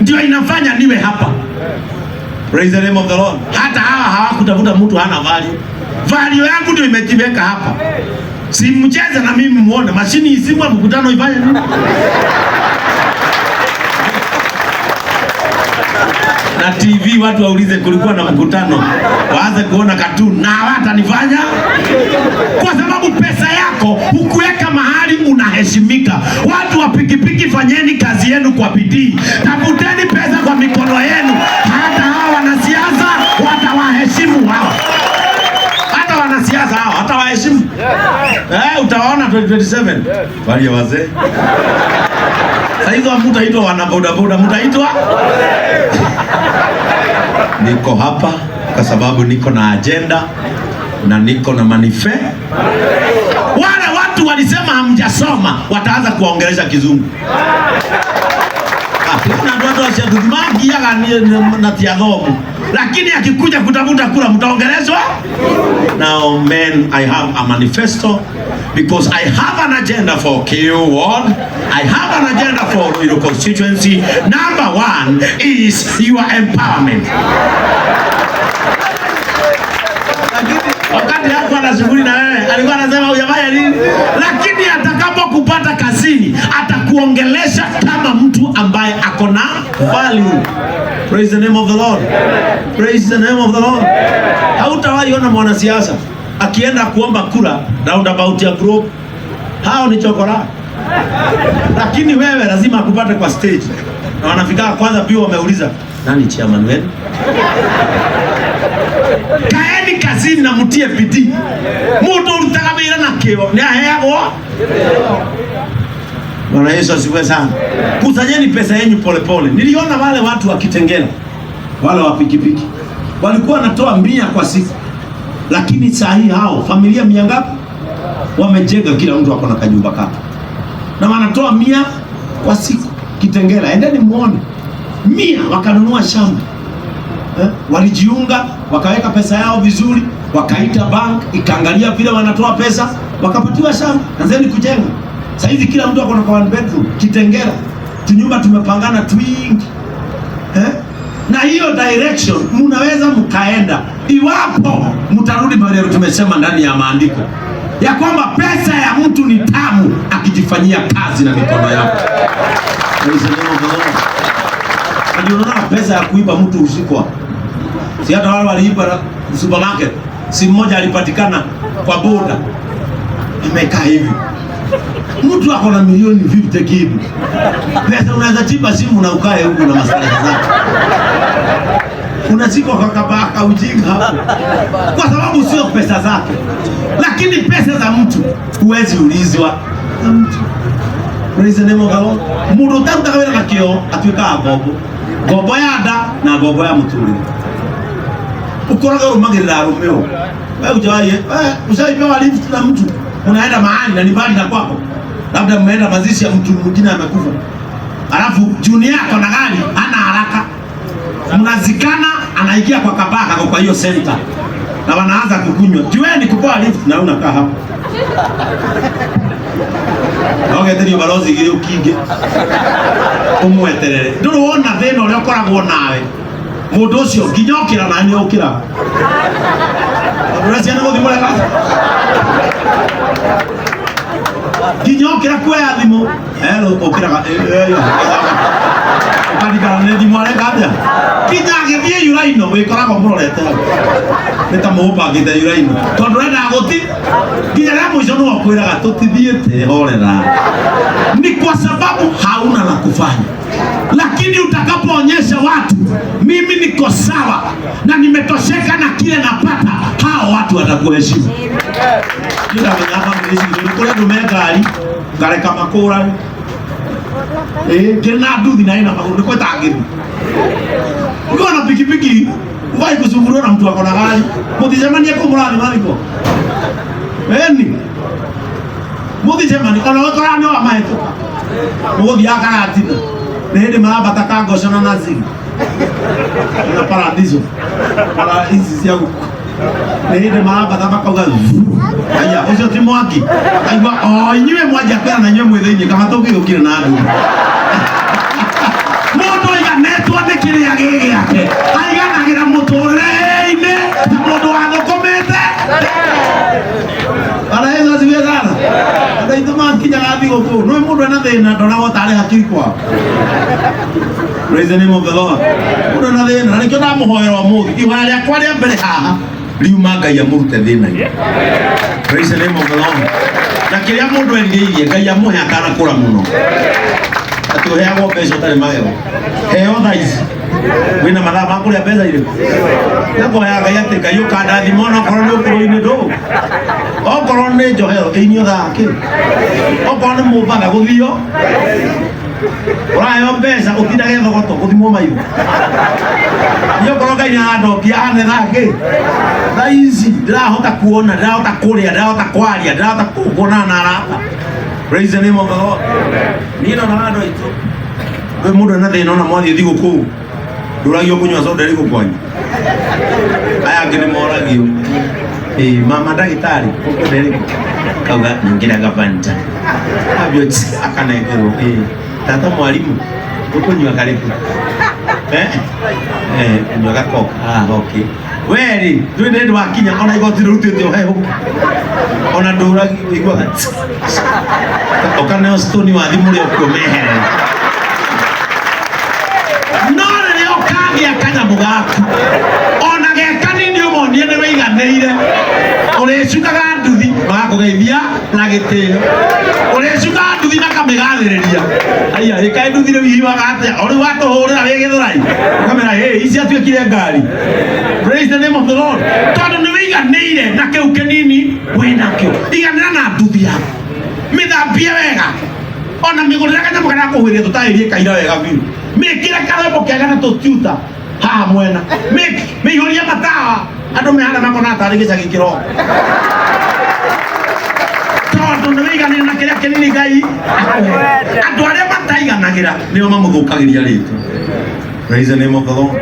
ndio inafanya niwe hapa. Praise the name of the Lord. Hata hawa hawakutafuta mtu hana value. Value yangu ndio imejiweka hapa. Si mcheze na mimi muone mashini isimwe mkutano ifanye nini? Na TV watu waulize kulikuwa na mkutano, waanze kuona cartoon na hawatanifanya kwa sababu pesa yako hukuweka mahali unaheshimika. Watu wa pikipiki, fanyeni kazi yenu kwa bidii, tafuteni pesa kwa mikono yenu. Hata hawa wanasiasa watawaheshimu hawa, hata wanasiasa hawa watawaheshimu. Utawaona 2027 wale wazee. Sasa hizo mtaitwa wana boda boda, mtaitwa niko hapa kwa sababu niko na agenda na niko na manifesto. Wale watu walisema hamjasoma, wataanza kuwaongelesha kizungu. Kuna watu waciathumagiaga na tiathomu, lakini akikuja kutafuta kura mtaongeleshwa. Now men, I have a manifesto because I have an agenda for KU Ward. I have an agenda for Ruiru constituency. Number one is your empowerment. Wakati hakuwa na shughuli na wewe, alikuwa anasema hujafanya nini, lakini atakapokupata kazini atakuongelesha kama mtu ambaye ako na value. Praise the name of the Lord. Praise the name of the Lord. Hautawahi ona mwanasiasa akienda kuomba kura roundabout ya group, hao ni chokora, lakini wewe lazima akupate kwa stage, na wanafika kwanza pia wameuliza nani chairman wenu? Kaeni kazini na mutie bidii. Mundu urutaga wira na kio ni aheagwo. Bwana Yesu asifiwe sana. Kusanyeni pesa yenu polepole. Niliona wale watu wa Kitengela, wale wa pikipiki walikuwa wanatoa 100 kwa siku, lakini saa hii hao familia 100 ngapi wamejenga, kila mtu ako na kanyumba kake, na wanatoa 100 kwa siku. Kitengela, endeni muone, 100 wakanunua shamba. Walijiunga wakaweka pesa yao vizuri, wakaita bank ikaangalia vile wanatoa pesa, wakapatiwa shamba, anzeni kujenga. Sasa hizi kila mtu ako na one bedroom Kitengela, tunyumba tumepangana twingi. Na hiyo direction mnaweza mkaenda iwapo mtarudi pale tumesema ndani ya maandiko ya kwamba pesa ya mtu ni tamu akijifanyia kazi na mikono yake. Praise the name of the Lord. Ndio unaona pesa ya kuiba mtu ushikwa. Si hata wale waliiba supermarket, si mmoja alipatikana kwa boda amekaa hivi, mtu ako na milioni 50 kitu pesa, unaweza chimba simu na ukae huku na maslahi zako, unashikwa kwa kabaka ujinga hapo, kwa sababu sio pesa zake, lakini pesa za mtu huwezi ulizwa na mtu. Praise the name of the Lord. Mundu utarutaga wĩra na kĩo atuĩkaga ngombo, ngombo ya nda na ngombo ya mũtũrĩre. Ukoraga ũrũmagĩrĩra arũme ũũ. Wewe hujawahi, ushaipewa lift na mtu, unaenda mahali na ni mbali na kwako, labda mmeenda mazishi ya mtu mwingine amekufa, alafu junior yako na gari hana haraka, mnazikana, anaingia kwa kabaka kwa hiyo center na wanaanza kukunywa. Jueni kupewa lift na unakaa hapo nogeterio barozi igiri ukinge umweterere nduri wona thina uria ukoragwo nawe mundu ucio nginya ukira na ni ukira. Ũreciria nĩ gũthiĩ mũreka nginya ũkĩra kuoya thimũ hello ũkĩraga ũkarigana nĩ thimũ areka atĩa nginya agĩthiĩ yuraino wĩkoraga ũmũrorete hau nĩ ta mũũbangĩte yuraino tondũ ũrendaga gũti nginya rĩa mũico nĩwe ũkwĩraga tũtithiĩte horera ni kwa sababu hauna la kufanya lakini utakapoonyesha watu mimi niko sawa na nimetosheka na kile napata, hao watu watakuheshimu. Ndamenya bamĩrĩ citũ nĩ kũrĩ andũ me ngari ngareka makũrane ĩĩ ngĩrĩ na nduthi na ĩna magũrũ nĩ kwĩtangĩri ukiwa na pikipiki uwai kusumbuliwa na mtu ako na gari muticemanie kũ mũrathiĩ mathiko eni muticemanie ona wekora nĩ wamahĩtũka mũgũthiaga karatina nĩ hĩndĩ marambata kangoco na naziri na paradiso para ici cia gũkũ nĩ hĩndĩ marambata makauga zu aya ũcio ti mwaki akaigua o inyuĩ mwanjia kwĩra na inyuĩ mwĩ thĩinĩ kaba tũngĩgũkire na nduru mũndũ aiganĩtwo nĩ kĩrĩa gĩ gĩake aiganagĩra mũtũrĩre-inĩ ta mũndũ wathũkũmĩte. Bwana Yesu asifiwe sana. Andũ aitũ makinyaga thigũkũ nĩ mũndũ ena thĩna ndonagwo tarĩ hakiri kwao. Praise the name of the Lord. Mũndũ ena thĩna na nĩkĩo ndamũhoera ũmũthĩ ihoya rĩakwa rĩa mbere haha riuma Ngai amũrute thĩna-inĩ. Praise the name of the Lord. Na kĩrĩa mũndũ erirĩirie Ngai amũhe atanakũra mũno. Atĩ ũheagwo mbeca ũtarĩ magego. Heo thaa ici. Wĩna mathaa ma kũrĩa mbeca irĩkũ? Nĩkũhoya Ngai atĩ Ngai ũkandathima onokorwo nĩ ũkũrũ-inĩ ndũ. Okorwo nĩ njohero ĩinio thaa kĩ. Okorwo nĩ mũmbatha gũthio. Ũraheo mbeca ũtindage thogoto gũthimwo maitho. Niĩ okorwo Ngai nĩarandokia ane thaa kĩ. Thaa ici ndĩrahota kuona, ndĩrahota kũrĩa, ndĩrahota kwaria, ndĩrahota kuonana na arata. Praise the name of the Lord. Niĩ ndonaga andũ aitũ kwĩ mũndũ ena thĩna ona mwathiĩ thigũkũ ndũragio kũnyua soda ĩrĩkũ kwanyu aya angĩ nĩ moragio ĩĩ mama ndagĩtarĩ ũkwenda ĩrĩkũ kauga nyongera gabanta ambio akanengerwo ĩĩ tata mwarimũ ũkũnyua karĩkũ eh eh kũnyua gakoka ah okay we rĩ ndũrĩ nĩ wakinya ona igoti rĩrutĩte ũhehu ona ndũragio ũiguaga ũkaneo stone wa thimũ ũrĩa ũkuo meherera no rĩrĩa ũkagĩa kanyamũ gaku ona ge kanini ũmonie nĩ wĩiganĩire ũrĩcukaga nduthi magakũgeithia na gĩtĩo ũrĩcukaga nduthi makamĩgathĩrĩria aya ĩkaĩ nduthi rĩu ihiũhaga atĩa o rĩu watũhũrĩra wĩ gĩthũrai ũkamĩra hĩ ici atuĩkire ngari. Praise the name of the Lord. Tondũ nĩ wĩiganĩire na kĩu kĩnini wĩnakĩo iganĩra na nduthi yaku mĩthambie wega ona mĩgũrĩre kanyamũ karĩa kũhuhĩria tũtaĩrie kaira wega biũ mĩkĩre karwĩmbo kega na tũtiuta haha mwena mĩihũrie matawa andũ mehana makona tarĩ gĩcagi kĩroko tondũ nĩ wĩiganĩire na kĩrĩa kĩnini Ngai akũhe. Andũ arĩa mataiganagĩra nĩo mamũthũkagĩria rĩtwa. Praise the name of the Lord.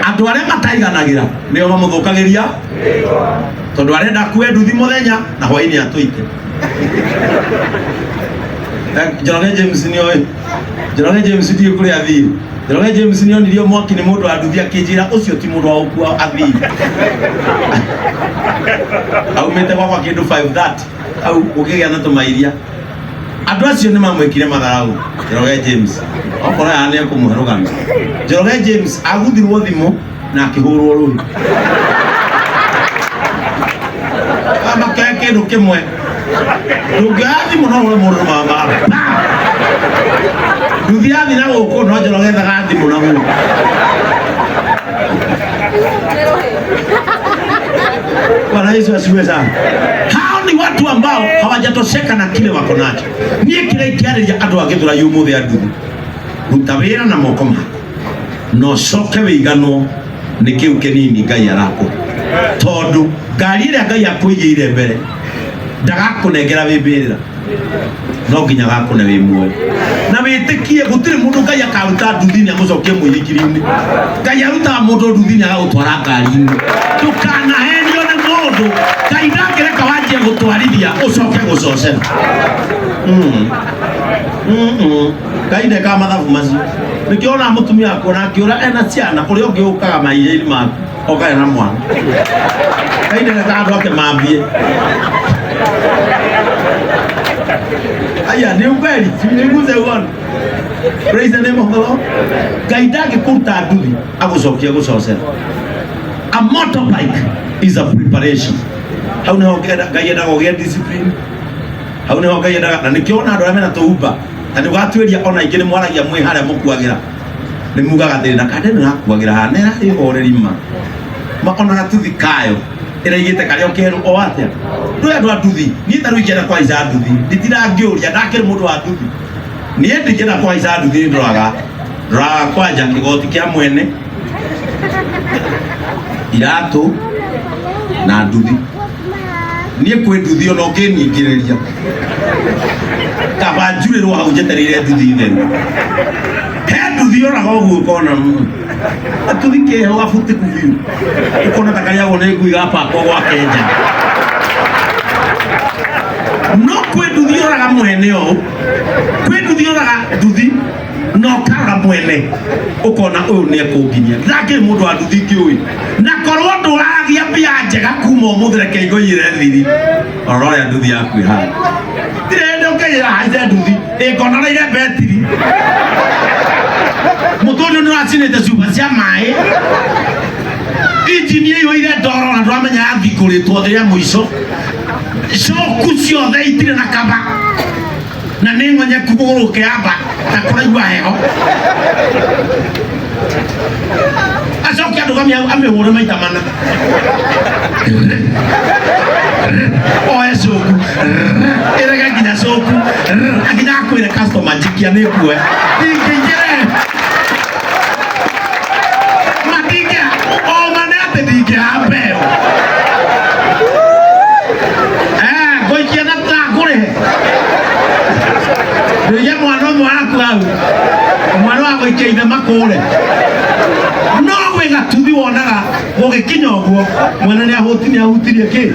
Andũ arĩa mataiganagĩra nĩo mamũthũkagĩria tondũ arenda akue nduthi mũthenya na hwainĩ atũite. Njoroge James nĩoĩ Njoroge James ndiũĩ kũrĩa athire. Njoroge James nĩonirio mwaki nĩ mũndũ wa nduthi akĩnjĩra ũcio ti mũndũ wa gũkua athire. Aumĩte gwakwa kĩndũ 5:30 au gũkĩgĩa na tũmairia. Andũ acio nĩ mamwĩkire matharau Njoroge James. Okorwo aya nĩ ekũmũhe rũgano. Njoroge James aguthirwo thimũ na akĩhũrwo rũhi. Amakĩoya kĩndũ kĩmwe ndũngĩoya thimũ no ũhũre mũndũ mama nduthi yathi na gũkũ no Njoroge ethaga thimũ na gũkũ. Bwana Yesu asifiwe sana. Hao ni watu ambao hawajatosheka na kile wako nacho. Niĩ kĩrĩa ingĩarĩria andũ a Gĩthũrai ũmũthĩ a nduthi, ruta wĩra na moko maku na ũcoke wĩiganwo nĩ kĩu kĩnini Ngai arakũhe, tondũ ngari ĩrĩa Ngai akũigĩire mbere ndagakũnengera wĩ mbĩrĩra, no nginya agakũne wĩ muoyo. Na wĩtĩkie gũtirĩ mũndũ Ngai akaruta nduthi-inĩ amũcokie mũithikiri-inĩ. Ngai arutaga mũndũ nduthi-inĩ agagũtwara ngari-inĩ. Ndũkanahenio nĩ mũndũ, Ngai ndangĩreka wanjie gũtwarithia ũcoke gũcocera. Ngai ndekaga mathabu macio. Nĩkĩo mũtumia wakwa na akĩũra ena ciana ũrĩa ũngĩ ũkaga mairia-inĩ maku okae na mwana. Kaindereka andũ ake mambie. Aya, ni ukweli, simniguze uone. Praise the name of the Lord. Ngai ndangĩkũruta nduthi agũcokia gũcocera. A motorbike is a preparation. Hau niho Ngai endaga ũgĩe discipline. Hau niho Ngai endaga na nĩkĩo ona andũ arĩa mena tũumba na nĩ ũgatuĩria ona ingĩ nĩ mwaragia mwĩ harĩa mũkuagĩra. Nĩ mugaga atĩrĩ na kande nĩ rakuagĩra haha nĩ ĩrarĩ horeri ma. Ma ona gatuthi kayo ĩraigĩte karĩa keru o atĩa. Ndũĩ andũ a nduthi, niĩ ta rĩu ingĩenda kũhaica nduthi, nditirangĩũria ndakĩrĩ mũndũ wa nduthi. Niĩ ndingĩenda kũhaica nduthi nĩ ndoraga ndoraga kwanja kĩgoti kĩa mwene iratũ na nduthi. Niĩ kwĩ nduthi ona ũngĩningĩrĩria kaba njurĩrwo hau njetereire nduthi theru. He nduthi yoraga ũguo ũkona gatuthi keho gabutĩku biũ ũkona ta karĩagwo nĩ ngui gabakwo gwa kenja. No kwĩ nduthi yoraga mwene ũũ, kwĩ nduthi yoraga nduthi na ũkarora mwene ũkona ũyũ nĩ ekũnginyia. Ndakĩrĩ mũndũ wa nduthi ngĩũĩ na korwo ndũragia mbia njega kuma ũmũthĩ reke ngũiyĩre thiri rora ũrĩa nduthi yaku ĩhana. Ndirĩ hĩndĩ ũngĩiyĩra haice nduthi ĩngonoreire betiri. Mũtũndu nĩ ũracinĩte cuba cia maĩ injini ĩiyũire ndoro na ndũramenya yathingũrĩtwo thĩ rĩa mũico. Coku ciothe itirĩ na kaba na nĩ ng'onyeku kũgũrũ ũkĩamba ta kũraigua heho. Acoke andũgamie amĩhũre maita mana. Oe coku ĩrege nginya coku nginya akwĩre customer njikia nĩ nguoya. Ndingĩingĩre matingĩ oma nĩ atĩ ndingĩhamba ĩyo. Ngũikia na ngũrĩhe. Ndũige mwana ũmwe waku hau mwana wa gũikia ithe makũre. No gwĩ gatuthi wonaga gũgĩkinya ũguo mwene nĩ ahuti nĩ ahutirie kĩ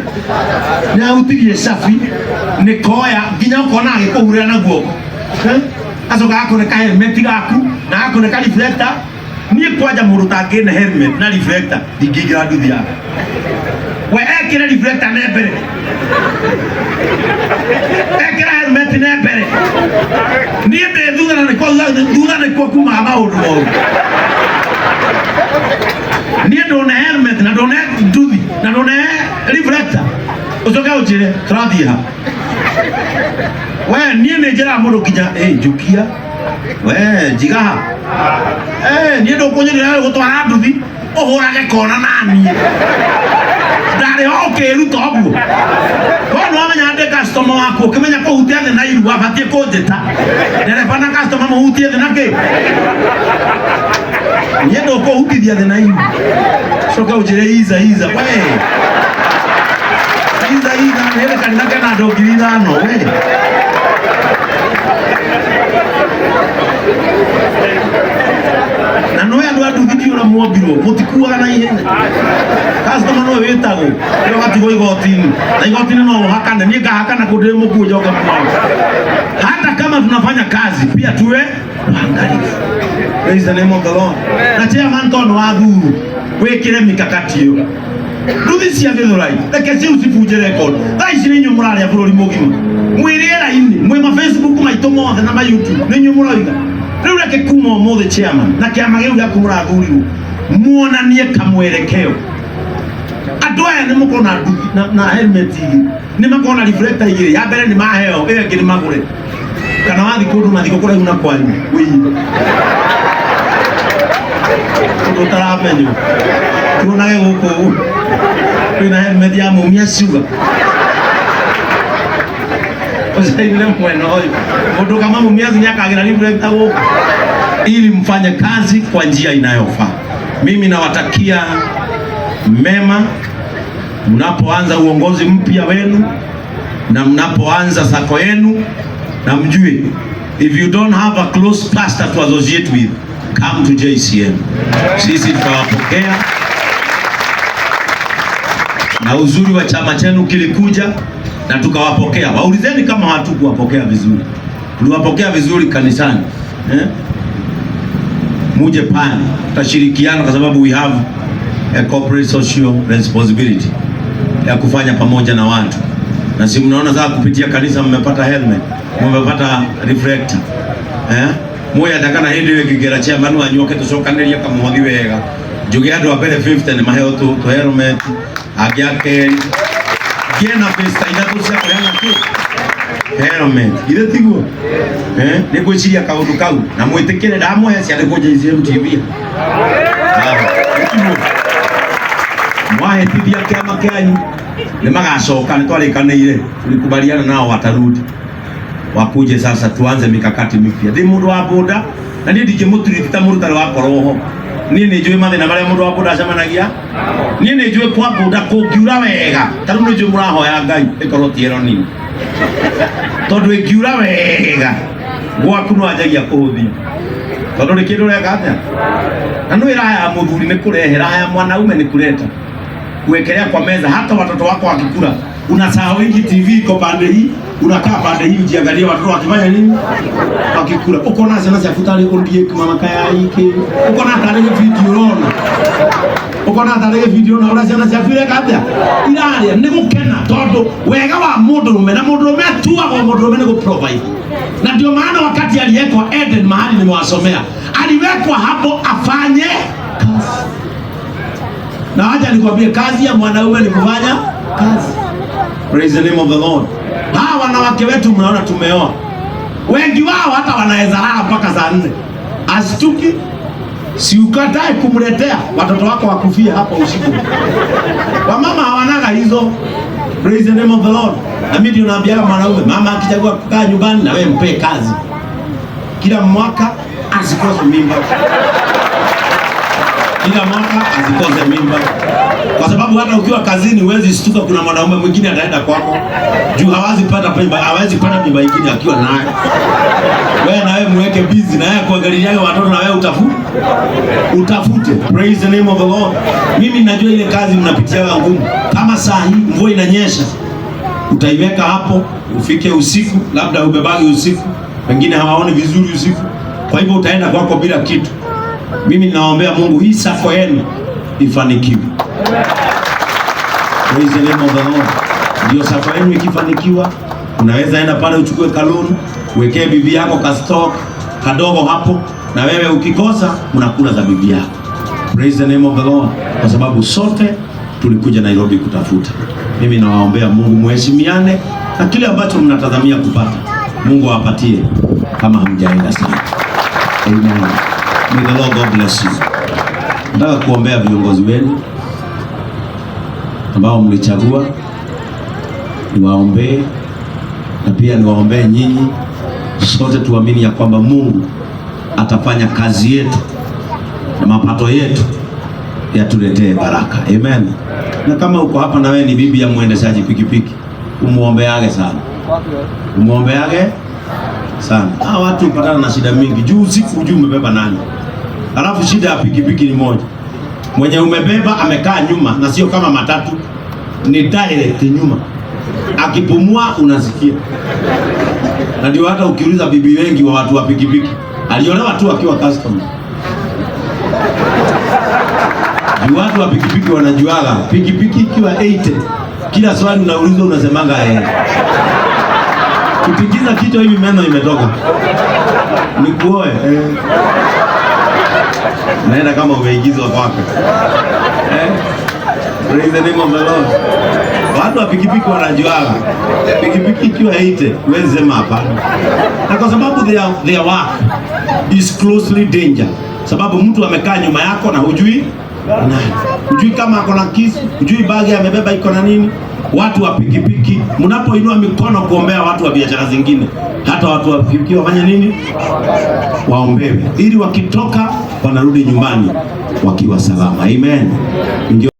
nĩ ahutirie cabi nĩ koya nginya ũkona agĩkũhurĩra na guoko. Acoka agakũneka helmet gaku na agakũneka reflector. Niĩ kwanja mũndũ ũtangĩne helmet na reflector ndingĩingĩra nduthi yake. We ekĩre reflector ne mbere, ekĩra helmet ne mbere. Niĩ ndĩ thutha na nĩkuo thutha nĩkuo kumaga maũndũ moru. Niĩ ndũne helmet na ndũne nduthi na ndũne reflector ũcoke ũnjĩre tũrathiĩ ha. We niĩ nĩ njĩraga mũndũ nginya ĩ njũkia we njiga ha. Niĩ ndũkũnyonera gũtwara nduthi ũhũrage kona na niĩ ndarĩ ho ũkĩruta ũguo. Korwo nĩ wamenya ndĩ customer waku ũkĩmenya kũhutia thĩ na iru wabatiĩ kũnjĩta ndereba na customer mũhutie thĩ na kĩ. Niĩ ndũkũhutithia thĩ na iru coke ũnjĩre iza iza we iza iza nĩ kanitha kena andũ 5,000 we. Na nĩ andũ a nduthi ndiũ ũrĩa mwombirwo mũtikuaga na ihenya. Customer no wĩtagwo ĩyo gatigwo igoti-inĩ na igoti-inĩ no ũhakane. Niĩ ngahakana kũndũ ndĩ mũkuo njoke muoyo. Hata kama tunafanya kazi pia tuwe waangalifu. Praise the name of the Lord. Na chairman tondũ wa thuru wĩkĩre mikakati ĩyo. Nduthi cia Gĩthũrai reke ciu cibunje record. Thaa ici nĩ inyuĩ mũrarĩa bũrũri mũgima. Mwĩ rĩera-inĩ, mwĩ ma Facebook maitũ mothe na ma YouTube nĩ inyuĩ mũroiga. Rĩu reke kuma ũmũthĩ chairman na kĩama gĩu gĩaku mũrathurirwo muonanie kamwerekeo. Andũ aya nĩ mũkona nduthi na helmet igĩrĩ, nĩ makona reflector igĩrĩ, ya mbere nĩ maheo, ĩyo ĩngĩ nĩ magũre. Kana wathiĩ kũndũ na thikũ kũraihu na kwanyu wĩiye ũndũ ũtaramenywo tuonage gũkũ kwĩna helmet ya mumia sugar ũcainĩre mwena ũyũ mũndũ kama mumia nĩ akagĩra reflector gũkũ ili mfanye kazi kwa njia inayofaa. Mimi nawatakia mema mnapoanza uongozi mpya wenu na mnapoanza sako yenu, na mjue if you don't have a close pastor to associate with, come to JCM. Sisi tutawapokea. Na uzuri wa chama chenu kilikuja na tukawapokea. Waulizeni kama hatukuwapokea vizuri. Tuliwapokea vizuri kanisani. Muje pale, tutashirikiana kwa sababu we have a corporate social responsibility ya kufanya pamoja na watu, na si mnaona sasa kupitia kanisa mmepata helmet, mmepata reflector, eh? Moya ndakana hindi ĩyo ĩngĩngĩra chairman wanyu oke tũcokanĩrie kamũhothi wega, njuge andũ a mbere 50 nĩ maheo tũ helmet, angĩ a kerĩ ngĩe na pesta ithatũ cia kũheana kĩ helmet, githĩ tiguo? Eh, nĩ ngwĩciria kaũndũ kau na mwĩtĩkĩre ndamũhe ciandĩkwo JCM TV. Tiguo mwahĩtithia kĩama kĩanyu nĩ magacoka, nĩ twarĩkanĩire, tulikubaliana nao watarudi wakuje sasa tuanze mikakati mipya. Ndi mundu wa boda na niĩ ndingĩmũturiti ta mũndũ ũtarĩ wakorwo ho. Niĩ nĩ njũĩ mathĩna marĩa mũndũ wa boda acemanagia. Niĩ nĩ njũĩ kwa boda kũngiura wega, ta rĩu nĩ njũĩ mũrahoya Ngai ĩkorwo ti ĩro nini, tondũ ĩngiura wega gwaku no anjagia kũhũthia, tondũ rĩ kĩndũ ũreka atĩa na nĩ raha ya mũthuri nĩ kũrehe, raha ya mwanaume ni kuleta kuwekelea kwa meza, hata watoto wako wakikula unasahau hiki TV iko pande hii, unakaa pande hii ujiangalie watoto wakifanya nini, wakikula. Ukona ciana ciaku tarĩ ũndie mama kayai kĩ, ukona tarĩ video ũrona, ukona tarĩ video ũrona ũrĩa ciana ciaku ireka atĩa, irarĩa nĩ gũkena, tondũ wega wa mũndũrũme na mũndũrũme atuagwo mũndũrũme nĩ gũ-provide. Na ndio maana wakati aliwekwa Eden, mahali nimewasomea, aliwekwa hapo afanye kazi. Na wacha nikwambie, kazi ya mwanaume ni kufanya kazi. Praise the name of the Lord. Hawa wanawake wetu mnaona tumeoa, wengi wao hata wanaweza lala mpaka saa 4, astuki. Si ukatae kumletea watoto wako wakufie hapo usiku. Wamama hawanaga hizo. Praise the name of the Lord. Na mimi ndio naambia mwanaume, mama akichagua kukaa nyumbani na wewe mpe kazi. Kila mwaka asikose mimba. Kila mwaka asikose mimba. Kwa sababu hata ukiwa kazini huwezi shtuka kuna mwanaume mwingine ataenda kwako. Juu hawezi pata mimba, hawezi pata mimba nyingine akiwa naye. Wewe na wewe muweke busy na yeye kuangalia watoto na wewe utafute. Praise the name of the Lord. Mimi najua ile kazi mnapitia ngumu. Kama saa hii mvua inanyesha, utaiweka hapo ufike usiku, labda ubebagi usiku, wengine hawaoni vizuri usiku. Kwa hivyo utaenda kwako bila kitu. Mimi ninaombea Mungu hii sacco yenu ifanikiwe. Praise the name of the Lord. Ndio sacco yenu ikifanikiwa, unaweza enda pale uchukue kaloan, uwekee bibi yako ka stock kadogo hapo, na wewe ukikosa mnakula za bibi yako. Praise the name of the Lord. Kwa sababu sote tulikuja Nairobi kutafuta. Mimi nawaombea Mungu muheshimiane na kile ambacho mnatazamia kupata, Mungu awapatie kama hamjaenda sana. Amen. May the Lord God bless you. Nataka kuombea viongozi wenu ambao mlichagua, niwaombee na pia niwaombee nyinyi. Sote tuamini ya kwamba Mungu atafanya kazi yetu na mapato yetu yatuletee baraka. Amen. Na kama uko hapa na wewe ni bibi ya mwendeshaji pikipiki, umuombeage sana, umuombeage sana. Hawa watu hupatana na shida mingi juu usiku hujui umebeba nani. Alafu shida ya pikipiki ni moja, mwenye umebeba amekaa nyuma, na sio kama matatu, ni direct nyuma, akipumua unasikia. Na ndio hata ukiuliza bibi wengi wa watu wa pikipiki, aliolewa tu akiwa customer. Juu watu wa pikipiki wanajuaga pikipiki ikiwa 80, kila swali unaulizwa unasemanga eh. Kutingiza kichwa hivi meno imetoka. Nikuoe eh. Naenda kama umeingizwa kwake. Eh? Praise the name of the Lord. Watu wa pikipiki wanajuaga pikipiki ikiwa 80, huwezi sema hapana. Na kwa sababu their work is closely danger. Sababu mtu amekaa nyuma yako na hujui nani. Hujui kama ako na kisu, hujui bagi amebeba iko na nini. Watu wa pikipiki, mnapoinua mikono kuombea watu wa biashara zingine, hata watu wa pikipiki wafanye nini? Waombewe ili wakitoka wanarudi nyumbani wakiwa salama. Amen.